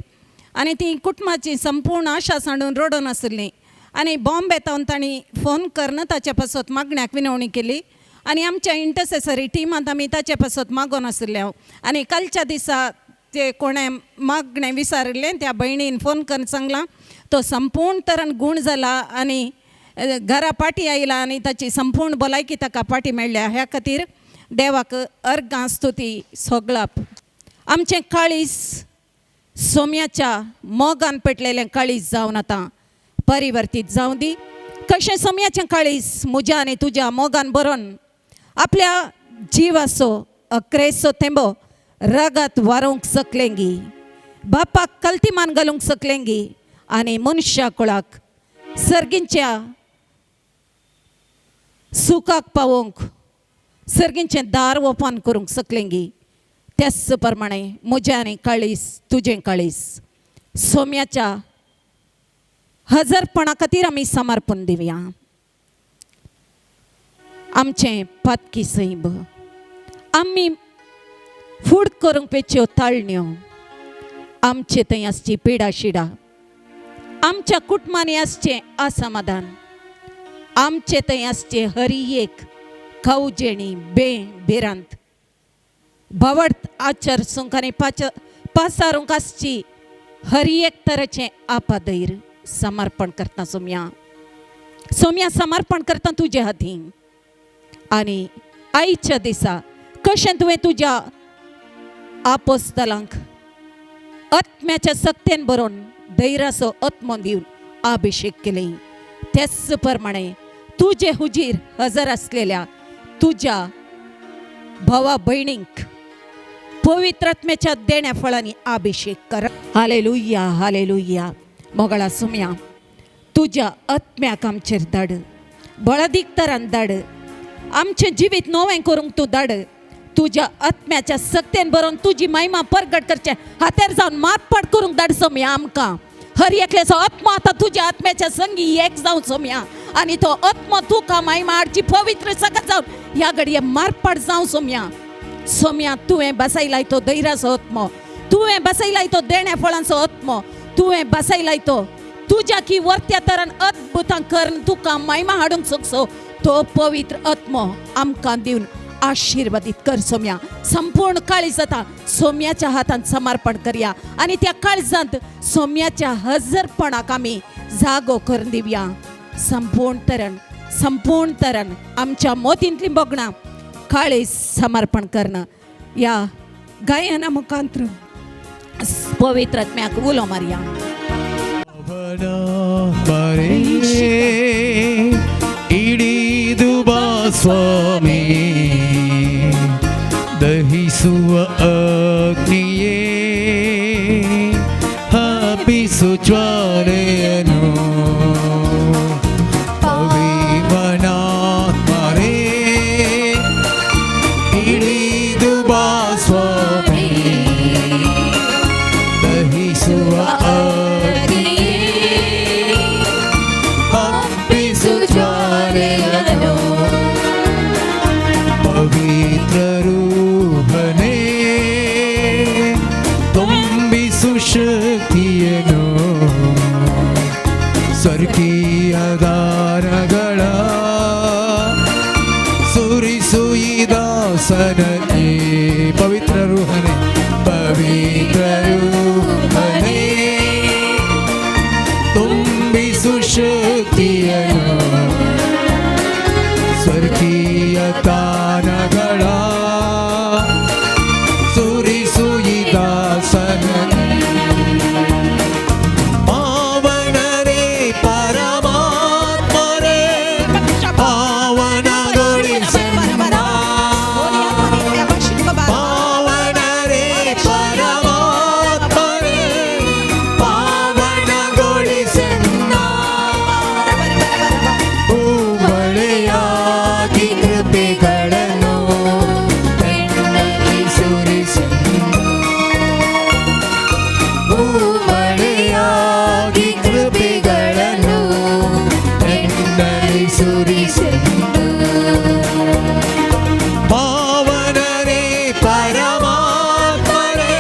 आनी ती कुटुंबाची संपूर्ण आशा सांडून रडून आशिल्ली. आनी बॉम्बे तावन तांणी फोन करून ताच्या पासत मागण्याक विनवणी केली आनी आमच्या इंटरसेसरी टिमांत आमी ताचे पासत मागोवन आशिल्ले हांव. आनी कालच्या दिसा ते कोणें मागणें विचारिल्लें त्या भयणीन फोन करून सांगलां तो संपूर्ण तरान गूण जाला आनी घरा पाटी आयला आनी ताची संपूर्ण भलायकी ताका पाटी मेळ्ळ्या. ह्या खातीर देवाक अर्गां स्तुती सगळाप. आमचें काळीज सोम्याच्या मोगान पेटलेलें काळीज जावन आतां परिवर्तीत जावं दी. कशें सोम्याचें काळीज म्हज्या आनी तुज्या मोगान बरोवन आपल्या जिवाचो अक्रेचो थेंबो रगत वारोवंक सकलेंगी, बापाक कल्तीमान घालूंक सकलेंगी आनी मनशा कुळाक सर्गींच्या सुखाक पावोवंक सर्गींचें दार ओपन करूंक सकलेंगी. त्याच प्रमाणे म्हजें आनी काळीज तुजें काळीज सोम्याच्या हजरपणा खातीर आमी समर्पण दिवया. आमचें पातकी सैब आमी फूड करूंक पेच्यो ताळण्यो, आमचे थंय आसची पिडा शिडा, आमच्या कुटुंबांनी आसचें असमाधान, आमचे थंय आसचें हरी एक खावजेणी बे भिरांत भावार्थ आचरसूंक आनी पासारूंक आसची हरी एक तरेचें आपादैर समर्पण करता सोम्या. सोम्या समर्पण करता तुजे हातीं. आनी आयच्या दिसा कशें तुवें तुज्या आपोस्तलांक आत्म्याच्या सक्तेन बरोवन धैर्याचो आत्मो दिवन अभिषेक केले त्याच प्रमाणे तुजे हुजीर हजर आसलेल्या तुज्या भावा भयणींक पवित्र आत्म्याच्या देण्या फळांनी अभिषेक कर. Hallelujah hallelujah. मोगळा सुम्या तुज्या आत्म्याक आमचेर धाड, बळादीक तरान धाड, आमचें जिवीत नवें करूंक तूं धाड. तुज्या आत्म्याच्या सक्तेन बरोवन तुजी महिमा परगट करचें हातेर जावन मारपाट करूंक धाड सोम्या आमकां. हर एकल्याचो आत्मा आतां तुज्या आत्म्याच्या संगी एक जावन सोम्या आनी तो आत्मा तुका महिमा हाडची पवित्र सगळं जावन ह्या घडये मारपाट जावं सोम्या. सोम्या तुवें बसयलाय तो धैर्याचो आत्मो, तुवें बसयलाय तो देण्या फळांचो आत्मो, तुवें बसयलाय तो तुज्या की वर्त्या तरान अद्भुतां करून तुका महिमा हाडूंक शकसो तो पवित्र आत्मो आमकां दिवन आशिर्वादीत कर सोम्या. संपूर्ण काळीज आतां सोम्याच्या हातांत समर्पण करया आनी त्या काळजांत सोम्याच्या हजरपणाक आमी जागो करून दिवया. संपूर्ण तरण संपूर्ण तरण आमच्या मोतींतली बगणां काळीज समर्पण करणं ह्या गायना मुखांत्र पवित्र आत्म्याक उलो मारया. ಇಳಿದು ಬಾ ಸ್ವಾಮಿ, ದಹಿಸುವ ಅಗ್ನಿಯೇ ಹಬ್ಬಿಸು ಜ್ವಾಲೆಯನು. ಪವಿವನಾತ್ಮರೇ ಇಳಿದು ಬಾ ಸ್ವಾಮಿ, ದಹಿಸುವ ಅಗ್ನಿಯೇ. दासने पवित्र रूहने पवित्र रूहने ತುಂಬಿಸು ಶಕ್ತಿಯನ್ನು ಸ್ವರ್ಗೀಯ ದಾನಗಳ ಸುರಿಸು ಈ ದಾಸನ ಪಾವನರೇ ಪರಮಾತ್ಮರೇ ಪಾವನಗೊಳಿಸೆನ್ನ ಪಾವನರೇ ಪರಮಾತ್ಮರೇ ಪಾವನಗೊಳಿಸೆನ್ನ ಹೂಮಳೆಯಾಗಿ ಕೃಪೆಗಳನ್ನು ಎನ್ನಲ್ಲಿ ಸುರಿಸೆನ್ನು ಹೂಮಳೆಯಾಗಿ ಕೃಪೆಗಳನ್ನು ಎನ್ನಲ್ಲಿ ಸುರಿಸೆನ್ನು ಪಾವನರೇ ಪರಮಾತ್ಮರೇ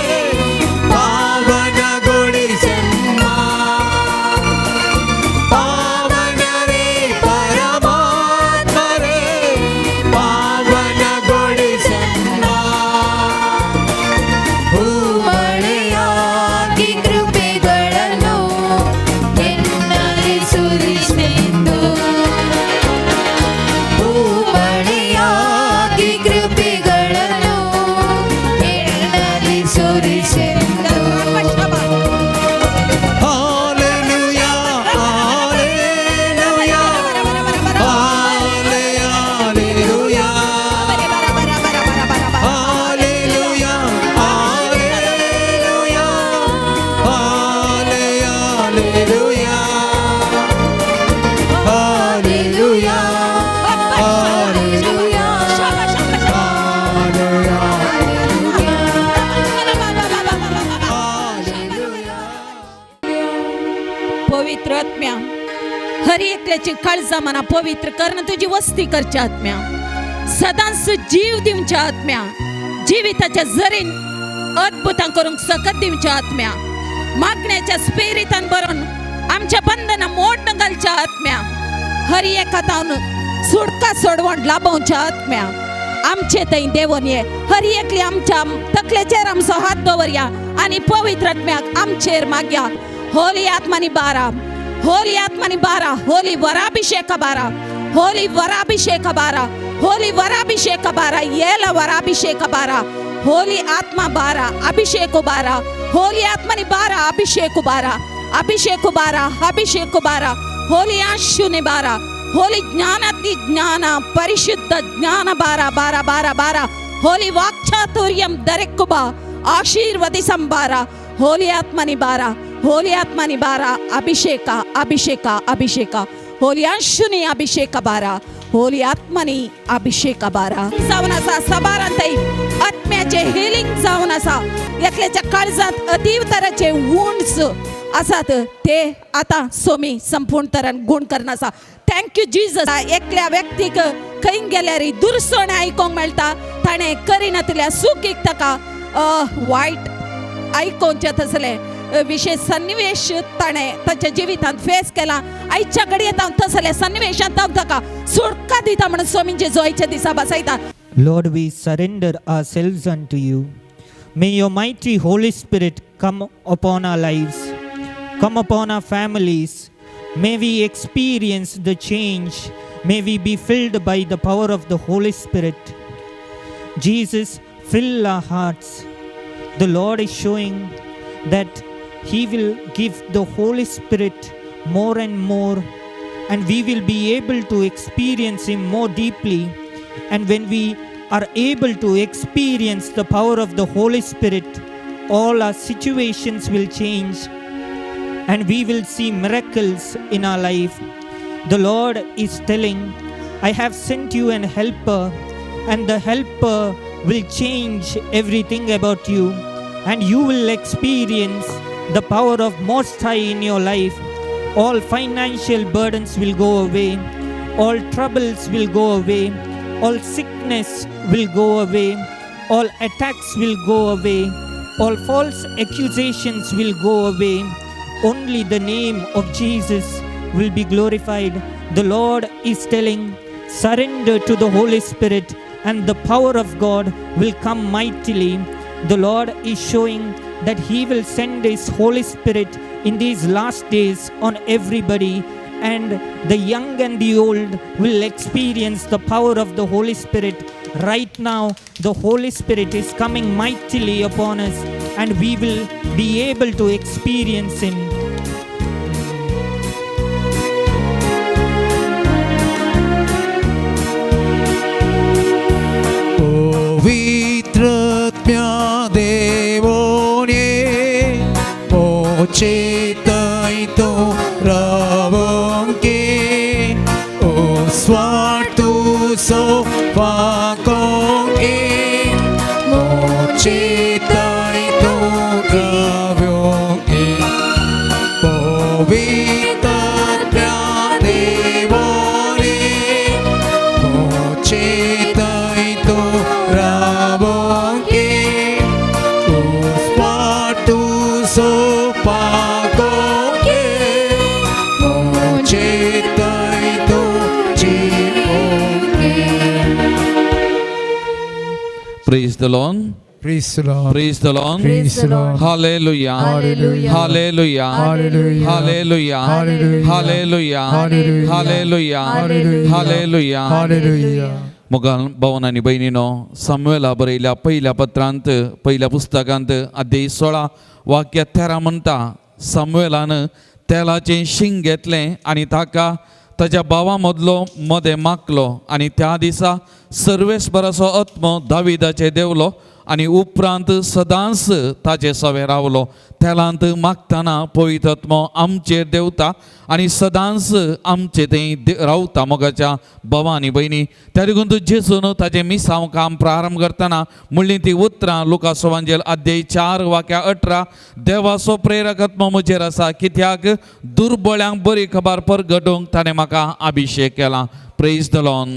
ಪಾವನಗೊಳಿಸೆನ್ನ ಪಾವನರೇ ಪರಮಾತ್ಮರೇ ಪಾವನಗೊಳಿಸೆನ್ನ ಹೂಮಳೆಯಾಗಿ ಕೃಪೆಗಳನ್ನು ಎನ್ನಲ್ಲಿ ಸುರಿಸೆಂದು ಹೂಮಳೆಯಾಗಿ ಕೃಪೆಗಳನ್ನು ಎನ್ನಲ್ಲಿ ಸುರಿಸೆಂದು ಹಾಲೆಲೂಯಾ ಹಾಲೆಲೂಯಾ ಹಾಲೆಲೂಯಾ ಹಾಲೆಲೂಯಾ ಹಾಲೆಲೂಯಾ ಹಾಲೆಲೂಯಾ ಹಾಲೆಲೂಯಾ ಹಾಲೆಲೂಯಾ पवित्र आत्म्या हर एकल्याची काळजा मना पवित्र कर्ण तुझी वस्ती करच्या आत्म्या सदांच जीव दिवच्या आत्म्या जिविताच्या जरीन अद्भुतां करूंक सकत दिवच्या आत्म्या मागण्याच्या स्पिरितान भरून आमच्या बंधना मोड घालच्या आत्म्या हर एका तावन सुटका सोडवण लाभोवच्या आत्म्या आमचे थंय देवोन ये हर एकली आमच्या तकलेचेर आमचो हात दवरया आनी पवित्र आत्म्याक आमचेर मागया होली आत्मानी बारा होली आत्मानी बारा होली वराभिषेक बारा होली वराभिषेक बारा होली वराभिषेक बारा येला वराभिषेक बारा होली आत्मा बारा अभिषेक बारा होली आत्मानी बारा अभिषेक बारा अभिषेक बारा अभिषेक बारा होली आशुनि बारा होली ज्ञानाती ज्ञान परिशुद्ध ज्ञान बारा बारा बारा बारा होली वाक्चातुर्यम दरेकुबा आशीर्वदिसं बारा होली आत्मनि बारा होली आत्मनि बारा अभिषेक अभिषेक अभिषेक होली अंशुनि अभिषेक बारा होली आत्मनि अभिषेक बारा जावन आसा सबारांतय आत्म्याचे हिलिंग जावन आसा एकल्याच्या काळजांत अतीव तराचे वुंड्स आसात ते आतां सोमी संपूर्ण तरान गुण करना आसा. Thank you Jesus. एकल्या व्यक्तीक खंय गेल्यार दुरसण आयकोंक मेळटा ताणें करिनातल्या सुखीक ताका वायट आयकोवचें तसलें विशेष सन्निवेश ताणें ताच्या जिवितांत फेस केला. आयच्या घडयेत हांव तसल्या सन्निवेशांत हांव ताका सुटका दिता म्हणून स्वामींचे जोयच्या दिसा बसयता. Lord, we surrender ourselves unto you. May your mighty Holy Spirit come upon our lives, come upon our families. May we experience the change. May we be filled by the power of the Holy Spirit. Jesus, fill our hearts. The Lord is showing that He will give the Holy Spirit more and more, and we will be able to experience Him more deeply. And when we are able to experience the power of the Holy Spirit, all our situations will change and we will see miracles in our life. The Lord is telling, I have sent you an helper, and the helper will change everything about you, and you will experience the power of Most High in your life. All financial burdens will go away, all troubles will go away, all sickness will go away, all attacks will go away, all false accusations will go away. Only the name of Jesus will be glorified. The Lord is telling, surrender to the Holy Spirit and the power of God will come mightily. The Lord is showing that He will send His Holy Spirit in these last days on everybody, and the young and the old will experience the power of the Holy Spirit. Right now, the Holy Spirit is coming mightily upon us, and we will be able to experience Him. पवित्रत्म्या देवोने मोचेतैतो रावंके ओ स्वार्थु सो पाकोंके मोचेतैतो रावंके पवित्रत्म्या देवोने मोचेतैतो रावंके ओ स्वार्थु सो पाकोंके मोचेतैतो जीवोंके. Praise the Lord. Praise the Lord. Praise the Lord. Praise the Lord. Hallelujah. Hallelujah. Hallelujah. Hallelujah. Hallelujah. Hallelujah. Hallelujah. Hallelujah. Hallelujah. Hallelujah. Hallelujah. Hallelujah. मोगाल भावन आनी भयणीनो, सामुएला बरयल्या पयल्या पत्रांत पयल्या पुस्तकांत अध्याय 16 वाक्य 13 म्हणटा, सामुएलान तेलाचें शिंग घेतलें आनी ताका ताज्या भावा मदलो मदें मागलो आनी त्या दिसा सर्वेस्पराचो आत्मो दाविदाचेर देंवलो आनी उपरांत सदांच ताजे सवे रावलो. तेलांत मागतना पवित्र आत्मो आमचेर देंवता आनी सदांच आमचे थंय रावता. मोगाच्या भावा आनी भयणी, त्या देखून तूं जेजून ताजें मिसांव काम प्रारंभ करतना म्हणलीं ती उतरां लुकास वांजेल अध्याय 4 वाक्या 18, देवाचो प्रेरक आत्मो म्हजेर आसा कित्याक दुर्बळ्यांक बरी खबर परगटूंक ताणें म्हाका अभिशेक केला. Praise the Lord.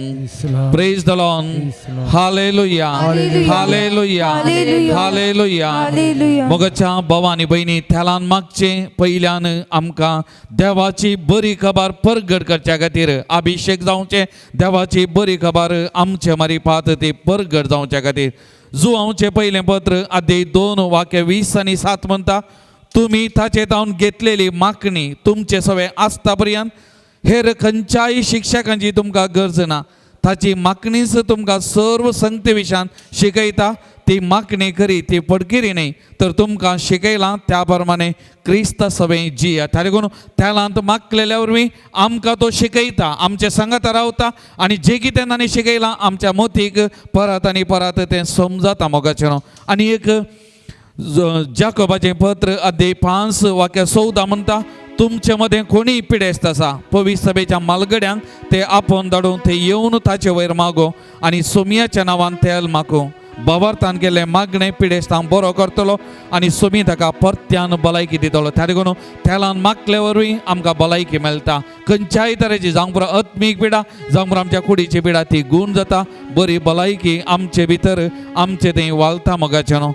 Praise the Lord. Hallelujah. Hallelujah. Hallelujah. मोगाच्या भावा आनी भयणी, तेलान मागचें पयल्यान आमकां देवाची बरी खबर परगट करच्या खातीर अभिशेक जावचें, देवाची बरी खबर आमचे मारिपात ती परगट जावच्या खातीर. जुवांवचें पयलें पत्र अध्याय 2 वाक्य 20 आनी 7 म्हणटा, तुमी ताचे तावन घेतलेली मागणी तुमचे सगळे आसता पर्यंत हेर खंयच्याय शिक्षकांची तुमकां गरज ना. ताची मागणीच तुमकां सर्व संगती विशयान शिकयता. ती मागणी करी ती पडकिरी न्हय तर तुमकां शिकयलां त्या प्रमाणे क्रिस्ता सवें जिया. त्या देखून तेलांत मागलेल्या वरवीं आमकां तो शिकयता, आमचे संगता रावता आनी जें कितें ताणें शिकयलां आमच्या मोतीक परत आनी परत तें समजता. मोगाचें न्हू. आनी एक जाकोबाचें पत्र अध्याय 5 वाक्य 14 म्हणटा, तुमचे मदें कोणीय पिडेस्त आसा पवित्र सभेच्या मालगड्यांक ते आपोवन धाडून ते येवन ताचे वयर मागो आनी सोमयाच्या नांवान तेल मागो. बावार्थान केल्लें मागणें पिडेस्तांक बरो करतलो आनी सोमी ताका परत्यान भलायकी दितलो. त्या देखून तेलान मागले वरवीं आमकां भलायकी मेळटा. खंयच्याय तरेची जावं पुरो आत्मीक पिडा जावं पुरो आमच्या कुडीची पिडा ती गूण जाता. बरी भलायकी आमचे भितर आमचे थंय वालता. मोगाचें न्हू.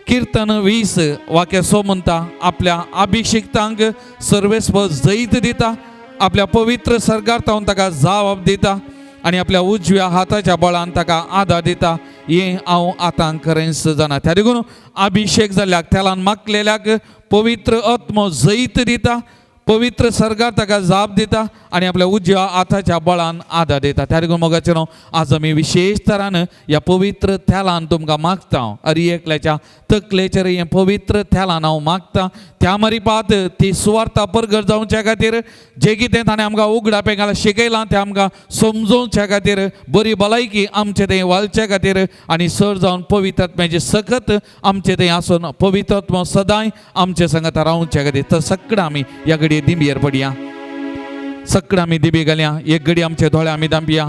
किर्तन 20 वाक्य 6 म्हणटा, आपल्या अभिषिक्तांक सर्वेस्पर जैत दिता, आपल्या पवित्र सरकार तावन ताका जबाब दिता आनी आपल्या उजव्या हाताच्या बळान ताका आदार दिता. हें हांव आतां करेंस जाणा. त्या देखून अभिषेक जाल्ल्याक तेलान मागलेल्याक पवित्र आत्मो जैत दिता, पवित्र सर्गार ताका जाप दिता आनी आपल्या उजव्या हाताच्या बळान आदार दिता. त्या देखून मोगाचें न्हू, आज आमी विशेश तरान ह्या पवित्र तेलान तुमकां मागता. अरी एकल्याच्या तकलेचेर हें पवित्र तेलान हांव मागता. त्या मारिपात ती सुवार्ता परगट जावच्या खातीर जें कितें ताणें आमकां उगडापें घाला शिकयलां तें आमकां समजोवच्या खातीर, बरी भलायकी आमचे थंय वालच्या खातीर आनी सर जावन पवित्र आत्म्याची सकत आमचे थंय आसून पवित्र आत्मो सदांय आमचे संगता रावच्या खातीर. तर सगळें आमी ह्या घडये दिंबयेर पडया, सगळें आमी दिबी घालया. एक घडी आमचे दोळे आमी दांपया.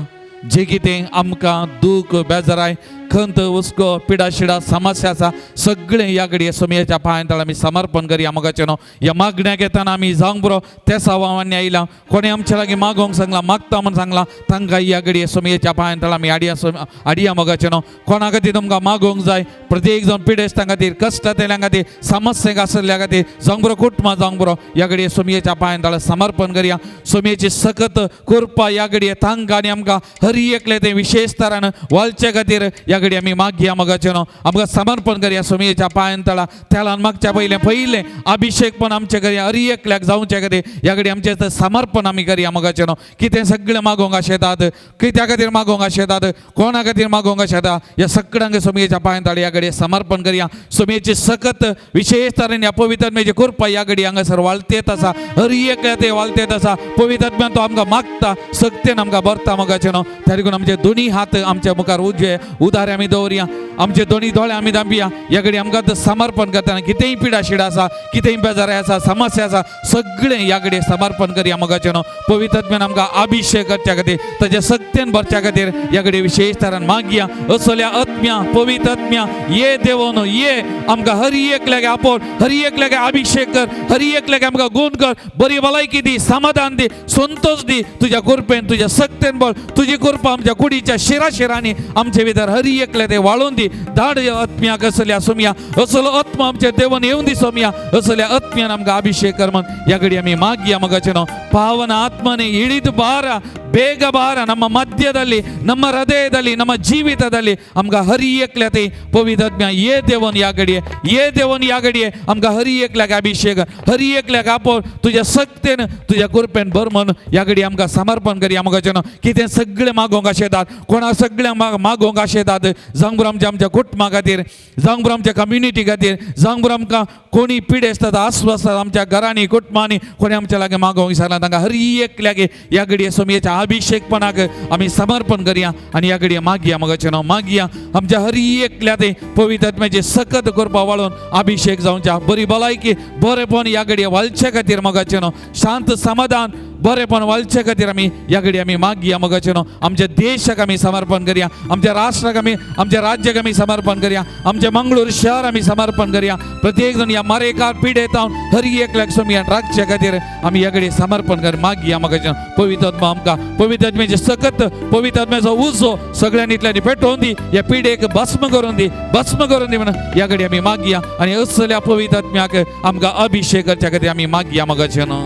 जे कितें आमकां दूख बेजाराय खंत हुस्को पिडा शिडा समस्या आसा सगळें ह्या घडये सोमयेच्या पांयां तळा आमी समर्पण करया मोगाचें न्हू. ह्या मागण्याक येताना आमी जावंक बरो तेसावांनी आयला कोणें आमच्या लागीं मागोवंक सांगलां मागता म्हूण सांगलां तांकां ह्या घडये सोमयेच्या पांयां तळा आमी हाडया मोगाचें न्हू. कोणा खातीर तुमकां मागोवंक जाय प्रत्येक जावन पिडेस्तां खातीर कश्टांतल्या खातीर समस्येक आसल्या खातीर जावंक बरो कुटुंबां जावंक बरो ह्या घडये सोमयेच्या पांयां तळा समर्पण करया. सोमयेची सकत कृपा ह्या घडये तांकां आनी आमकां हर एकले ते विशेष तरान वालचे खातीर ह्या घडये आमी मागया मोगाचें न्हू. आमकां समर्पण करया सोमयेच्या पांयां तळा तेलान मागच्या पयलें पयलें अभिषेक पण आमचे करया हर एकल्याक जावचे खातीर ह्या घडये आमचें समर्पण आमी करया मोगाचें न्हू. कितें सगळें मागोवंक आशेतात कित्या खातीर मागोवंक आशेतात कोणा खातीर मागोवंक आशेता ह्या सगळ्यांक सोमयेच्या पांयां तळा ह्या घडये समर्पण करया. सोमयेची सकत विशेष तरेन ह्या पवित्र कृपा ह्या घडये हांगासर वाळतेत आसा हर एकल्या ते वाळतेत आसा. पवित्र आत्म्यान तो आमकां मागता सक्तेन आमकां भरता मोगाचें न्हू. त्या देखून आमचे दोनी हात आमच्या मुखार उजवे उदारे आमी दवरया आमचे दोनी दोळे आमी दांपया. ह्या घडये आमकां समर्पण करतना कितेंय पिडा शिडा आसा कितेंय बेजाराय आसा समस्या आसा सगळें ह्या घडये समर्पण करया मोगाचें न्हू. पवित्र आत्म्यान आमकां अभिषेक करच्या खातीर ताच्या सक्तेन भरच्या खातीर ह्या घडये विशेष तरान मागया. असल्या आत्म्या पवित्र आत्म्या ये देवो ये आमकां हर एकल्याक आपोवन हर एकल्याक अभिषेक कर हर एकल्याक आमकां गुण कर बरी भलायकी दी समाधान दी संतोष दी तुज्या कृपेन तुज्या सक्तेन बळ तुजी कृपा आमच्या कुडीच्या शिरा शिरांनी आमचे भितर हर एकल्या ते वाळून दी. धाड आत्म्याक असल्या सोमया असलो आत्मा आमच्या देवन येवन दी सोमया असल्या आत्म्यान आमकां अभिषेक कर म्हण ह्या घडये आमी मागया मोगाचें न्हू. ಪಾವನ ಆತ್ಮನೇ ಇಳಿದು ಬಾರ ಬೇಗ ಬಾರ ನಮ್ಮ ಮಧ್ಯದಲ್ಲಿ ನಮ್ಮ ಹೃದಯದಲ್ಲಿ ನಮ್ಮ ಜೀವಿತದಲ್ಲಿ आमकां हर एकल्या ते पवित्र आत्म्या ये देवन ह्या घडये ये देवन ह्या घडये आमकां हर एकल्याक अभिषेक हर एकल्याक आपोवन तुज्या सक्तेन तुज्या कृपेन भर म्हण ह्या घडये आमकां समर्पण करया मोगाचें न्हू. कितें सगळें मागोवंक आशेतात कोणा सगळ्यांक मागोवंक आशेतात जावंक बरो आमच्या आमच्या कुटुंबा खातीर जावंक बरो आमच्या कम्युनिटी खातीर जावंक बरो आमकां कोणी पिडेस्तात आस्वासतात आमच्या घरांनी कुटुंबांनी कोणी आमच्या लागीं मागोवंक सांगलां तांकां हर एकल्याक ह्या घडये सोमयेच्या अभिषेकपणाक आमी समर्पण करया आनी ह्या घडये मागया मोगाचें न्हू. मागया आमच्या हर एकल्या ते पवित्र आत्म्याची सकत कृपा वाळोवन अभिषेक जावच्या बरी भलायकी बरेपण ह्या घडये वालचे खातीर मोगाचें न्हू. शांत समाधान बरेपण वालचे खातीर आमी ह्या घडये आमी मागया मोगाचें न्हू. आमच्या देशाक आमी समर्पण करया आमच्या राष्ट्राक आमी आमच्या राज्याक आमी समर्पण करया आमच्या मंगळूर शहर आमी समर्पण करया. प्रत्येक जण ह्या मारेकार पिडेत हर एकल्याक सोमया राखचे खातीर आमी ह्या घडये समर्पण कर मागया मोगाचें न्हू. पवित्र आत्मा आमकां पवित्र आत्म्याचे सकत पवित्र आत्म्याचो उजो सगळ्यांनी इतल्यांनी पेटोवन दी ह्या पिडेक भस्म करून दी भस्म करून दी म्हणून ह्या घडये आमी मागया आनी असल्या पवित्र आत्म्याक आमकां अभिषेक करच्या खातीर आमी मागया मोगाचें न्हू.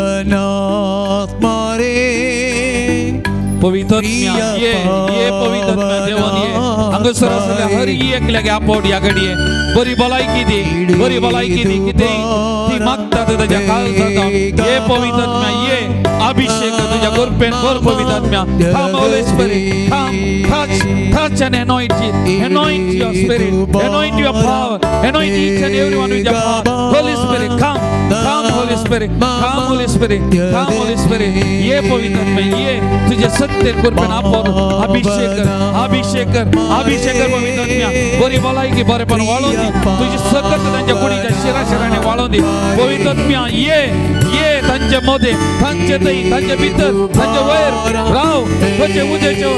पावनात्मा रे पवित्र आत्म्या ये ये पवित्र आत्म्या देवन ये हांगासर आसल्या हर एकल्याक आपोवट ह्या घडये बरी भलायकी दी बरी भलायकी दी कितें ती मागता ताच्या काळजांत ये पवित्र आत्म्या ये अभिषेक तुझ्या कृपेन भर पवित्र आत्म्या. Come Holy Spirit, come, touch, touch and anoint it. Anoint your spirit, anoint your power, anoint each and everyone with your power. Holy Spirit, come, come Holy Spirit, come Holy Spirit, come Holy Spirit. ये पवित्र आत्मा ये तुझ्या सत्य कृपेन आपोवन अभिषेक कर अभिषेक कर अभिषेक कर पवित्र आत्म्या. बरी भलायकी बरेपण वाळोवन दी तुझी सकत तांच्या कुडीच्या शिरा शिरांनी वाळोवन दी. पवित्र आत्म्या ये ये तांचे मध्ये तांचे थंय तांचे भितर तांचे वयर राव तांचे उजेच्यो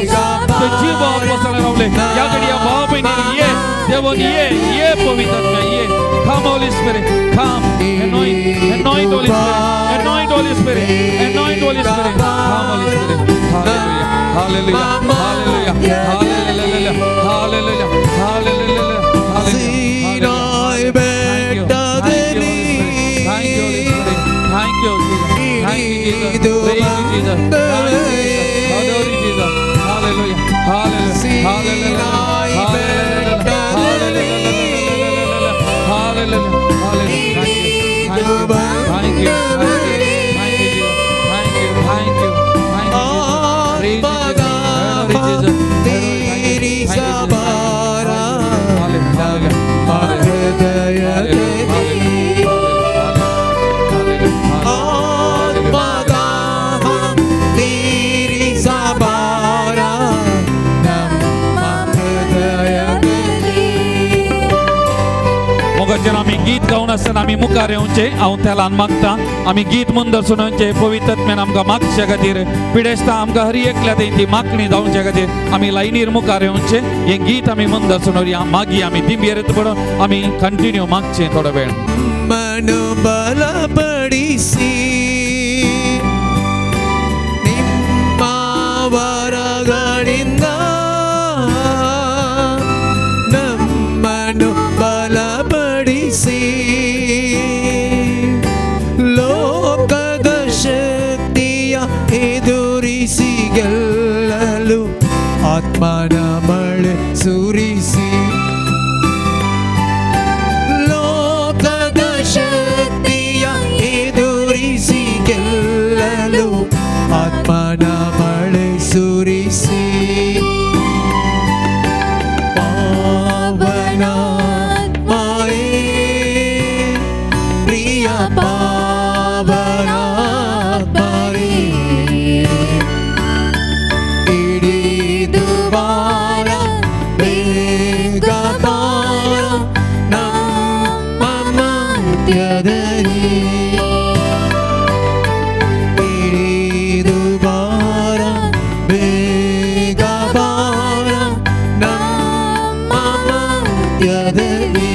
जीव वसण रावले ह्या घडये भाव भयणींनी ये देवन ये ये पवित्र आत्म्या ये. Come Holy Spirit, come, anoint, anoint Holy Spirit, anoint Holy Spirit, anoint Holy Spirit, come Holy Spirit. Hallelujah, hallelujah, hallelujah, hallelujah, hallelujah, hallelujah. Thank you, Holy Spirit. Thank you, Jesus. Thank you, Jesus. Praise you, Jesus. Thank you, Jesus. Adore you, Jesus. Hallelujah, hallelujah, hallelujah, hallelujah, hallelujah, hallelujah. Thank you, thank you, thank you, Jesus. Thank you, thank you, thank you, Jesus. Praise you, Jesus. Adore you, Jesus. Thank you, Jesus. Hallelujah, hallelujah, hallelujah. देवाचेर आमी गीत गावन आसतना आमी मुखार येवचें. हांव तेलान मागता आमी गीत मुंदर सुणोवचें. पवित्र आत्म्यान आमकां मागचे खातीर पिडेस्ता आमकां हर एकल्या ती मागणी जावचे खातीर आमी लायनीर मुखार येवचें. हें गीत आमी मुंदर सुणोवया. मागीर आमी दिंबेर पडून आमी कंटिन्यू मागचें थोडो वेळ. ಮನು ಬಲಪಡಿಸಿ ನಿಮ್ಮ ವರಗಳಿಂದ ನಮ್ಮನ್ನು ಬಲಪಡಿಸಿ ಲೋಕದ ಶಕ್ತಿಯ ಎದುರಿಸಿ ಗೆಲ್ಲಲು ಆತ್ಮನ ಮಳೆ ಸುರಿಸಿ ಲೋಕದ ಶಕ್ತಿಯ ಎದುರಿಸಿ ಗೆಲ್ಲಲು ಆತ್ಮನ ಮಳೆ ಸುರಿಸಿ ಪಾವನಾತ್ಮರೇ ಪ್ರಿಯ ಪಾವನಾತ್ಮರೇ ಹಿಡಿದು ಬಾರ ಬೇಗ ಬಾರ ನಮ್ಮ ಮಧ್ಯದಲ್ಲಿ ಹಿಡಿದು ಬಾರ ಬೇಗ ಬಾರ ನಮ್ಮ ಮಧ್ಯದಲ್ಲಿ.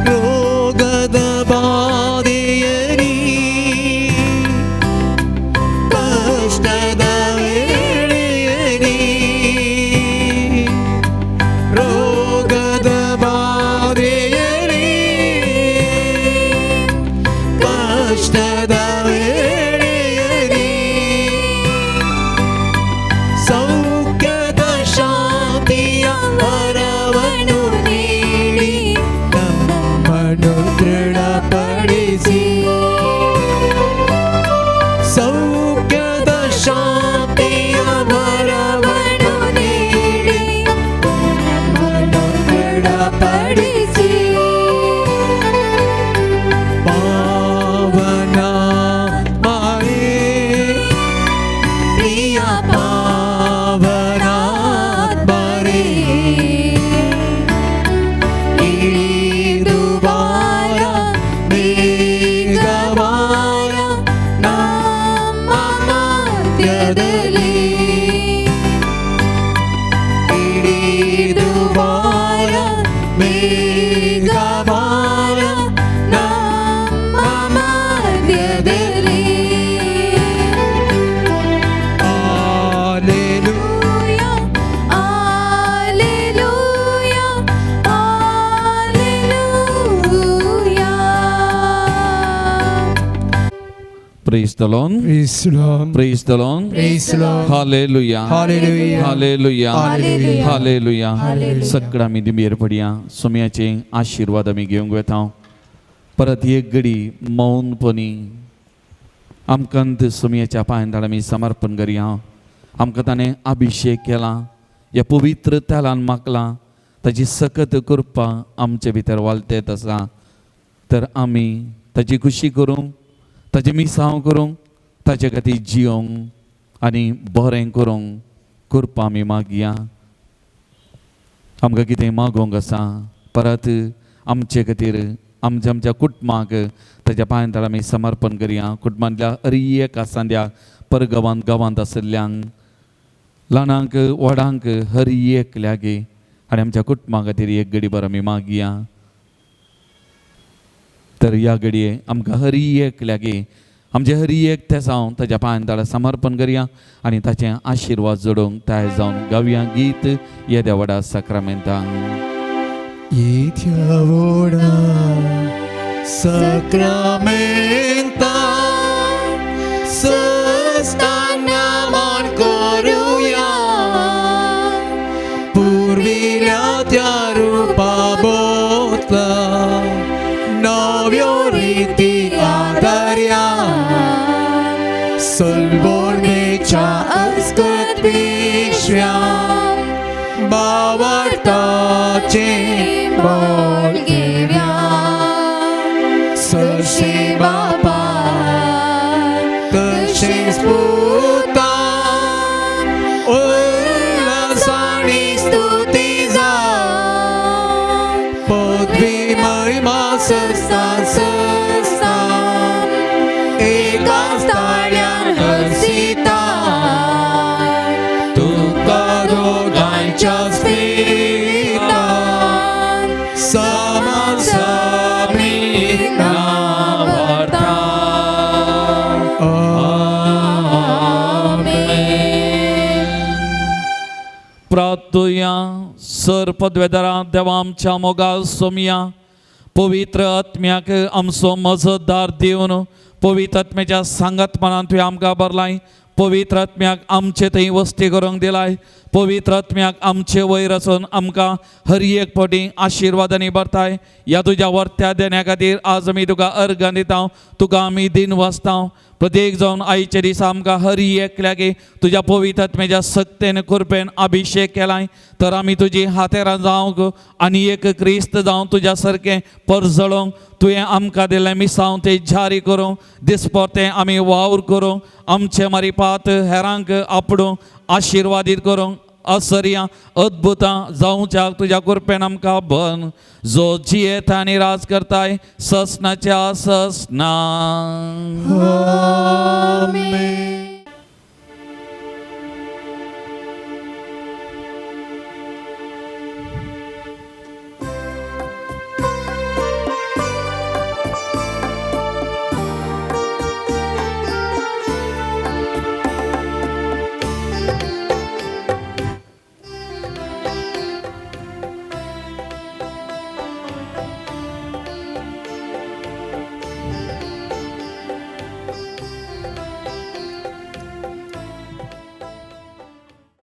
ರೋಗದ ಬಾಧೆಯಲಿ ಕಷ್ಟದ ವೇಳೆಯಲಿ ರೋಗದ ಬಾಧೆಯಲಿ ಕಷ್ಟದ ವೇಳೆಯಲಿ ಸೌಖ್ಯದ ಶಾಂತಿಯ ವರವನ್ನು ನೀಡಿ ನಮ್ಮನ್ನು ದೃಢಪಡಿಸಿ ಸೌಖ್ಯದ ಶಾಂತಿಯ ವರವನ್ನು ನೀಡಿ ನಮ್ಮನ್ನು ದೃಢಪಡಿಸಿ ಪಾವನಾತ್ಮರೇ ಪ್ರಿಯ ಪಾವನಾತ್ಮರೇ ಇಳಿದು ಬಾರ ಬೇಗ ಬಾರ ನಮ್ಮ ಮಧ್ಯದಲ್ಲಿ ಇಳಿದು ಬಾರ ಬೇಗ ಬಾರ ನಮ್ಮ ಮಧ್ಯದಲ್ಲಿ. Hallelujah. Alleluia, Alleluia. Praise the Lord. Praise the Lord. Praise the Lord. Praise the Lord. Hallelujah. Hallelujah. Hallelujah. Hallelujah. Hallelujah. Hallelujah. सगळं आमी दिंबेर पडया. सोम्याचे आशिर्वाद आमी घेवंक वेता. परत एक घडी मौनपणी आमकां सोम्याच्या पांयां आमी समर्पण करया. आमकां ताणें अभिशेक केला, ह्या पवित्र तेलान मागला, ताजी सकत कृपा आमचे भितर वालतेत आसा. तर आमी ताजी खुशी करूंक, ताजें मिसांव करूंक, ताजे खातीर जियोंक आनी बरें करूंक कृपा आमी मागया. आमकां कितें मागोवंक आसा परत आमचे खातीर आमच्या आमच्या कुटुंबाक ताज्या पांयां आमी समर्पण करया. कुटुंबांतल्या हर एक आसांद्या परगांवांत गांवांत आशिल्ल्यांक ल्हानांक व्हडांक हर एकल्यागे आनी आमच्या कुटुंबा खातीर एक घडी बरो आमी मागया. तर ह्या घडये आमकां हर एकल्यागे आमचे हर एक तेसांव ताज्या पांयां समर्पण करया आनी ताचे आशिर्वाद जोडूंक तयार जावन गावया गीत येद्या व्हडा साक्रामेंतांक. येद्या व्हडा साक्रामेंता सस्ताना मान करुया पुर्विल्या त्या रुपा बोतला नव्यो रिती आदर्या सलवणेच्या अस्कत पिशव्या बावडताचे बळ घेव्या. प्रार्थुया. सर पदवेदारा देवा आमच्या मोगाल सोमया, पवित्र आत्म्याक आमचो मजतदार दिवन पवित्र आत्म्याच्या सांगातपणान तुवें आमकां भरलाय. पवित्र आत्म्याक आमचे थंय वस्ती करूंक दिलाय. पवित्र आत्म्याक आमचे वयर आसून आमकां हर एक फावटी आशिर्वादांनी भरताय. ह्या तुज्या वर्त्या देण्या खातीर आज आमी तुका अर्गां दिता, तुका आमी दिन वाचता. प्रत्येक जावन आयच्या दिसा आमकां हर एकल्याक तुज्या पवित्र आत्म्याच्या सक्तेन कृपेन अभिशेक केलाय, तर आमी तुजी हातेरां जावंक आनी एक क्रिस्त जावन तुज्या सारकें परजळोंक तुवें आमकां दिल्लें मिसांव तें जारी करूंक दिसपरतें आमी वावर करूंक आमचे मारिपात हेरांक आपडूंक आशिर्वादीत करूंक असर्यां अद्भुतां जावच्याक तुज्या कृपेन आमकां बन, जो जियेता आनी राज करताय ससनाच्या ससना. आमेन.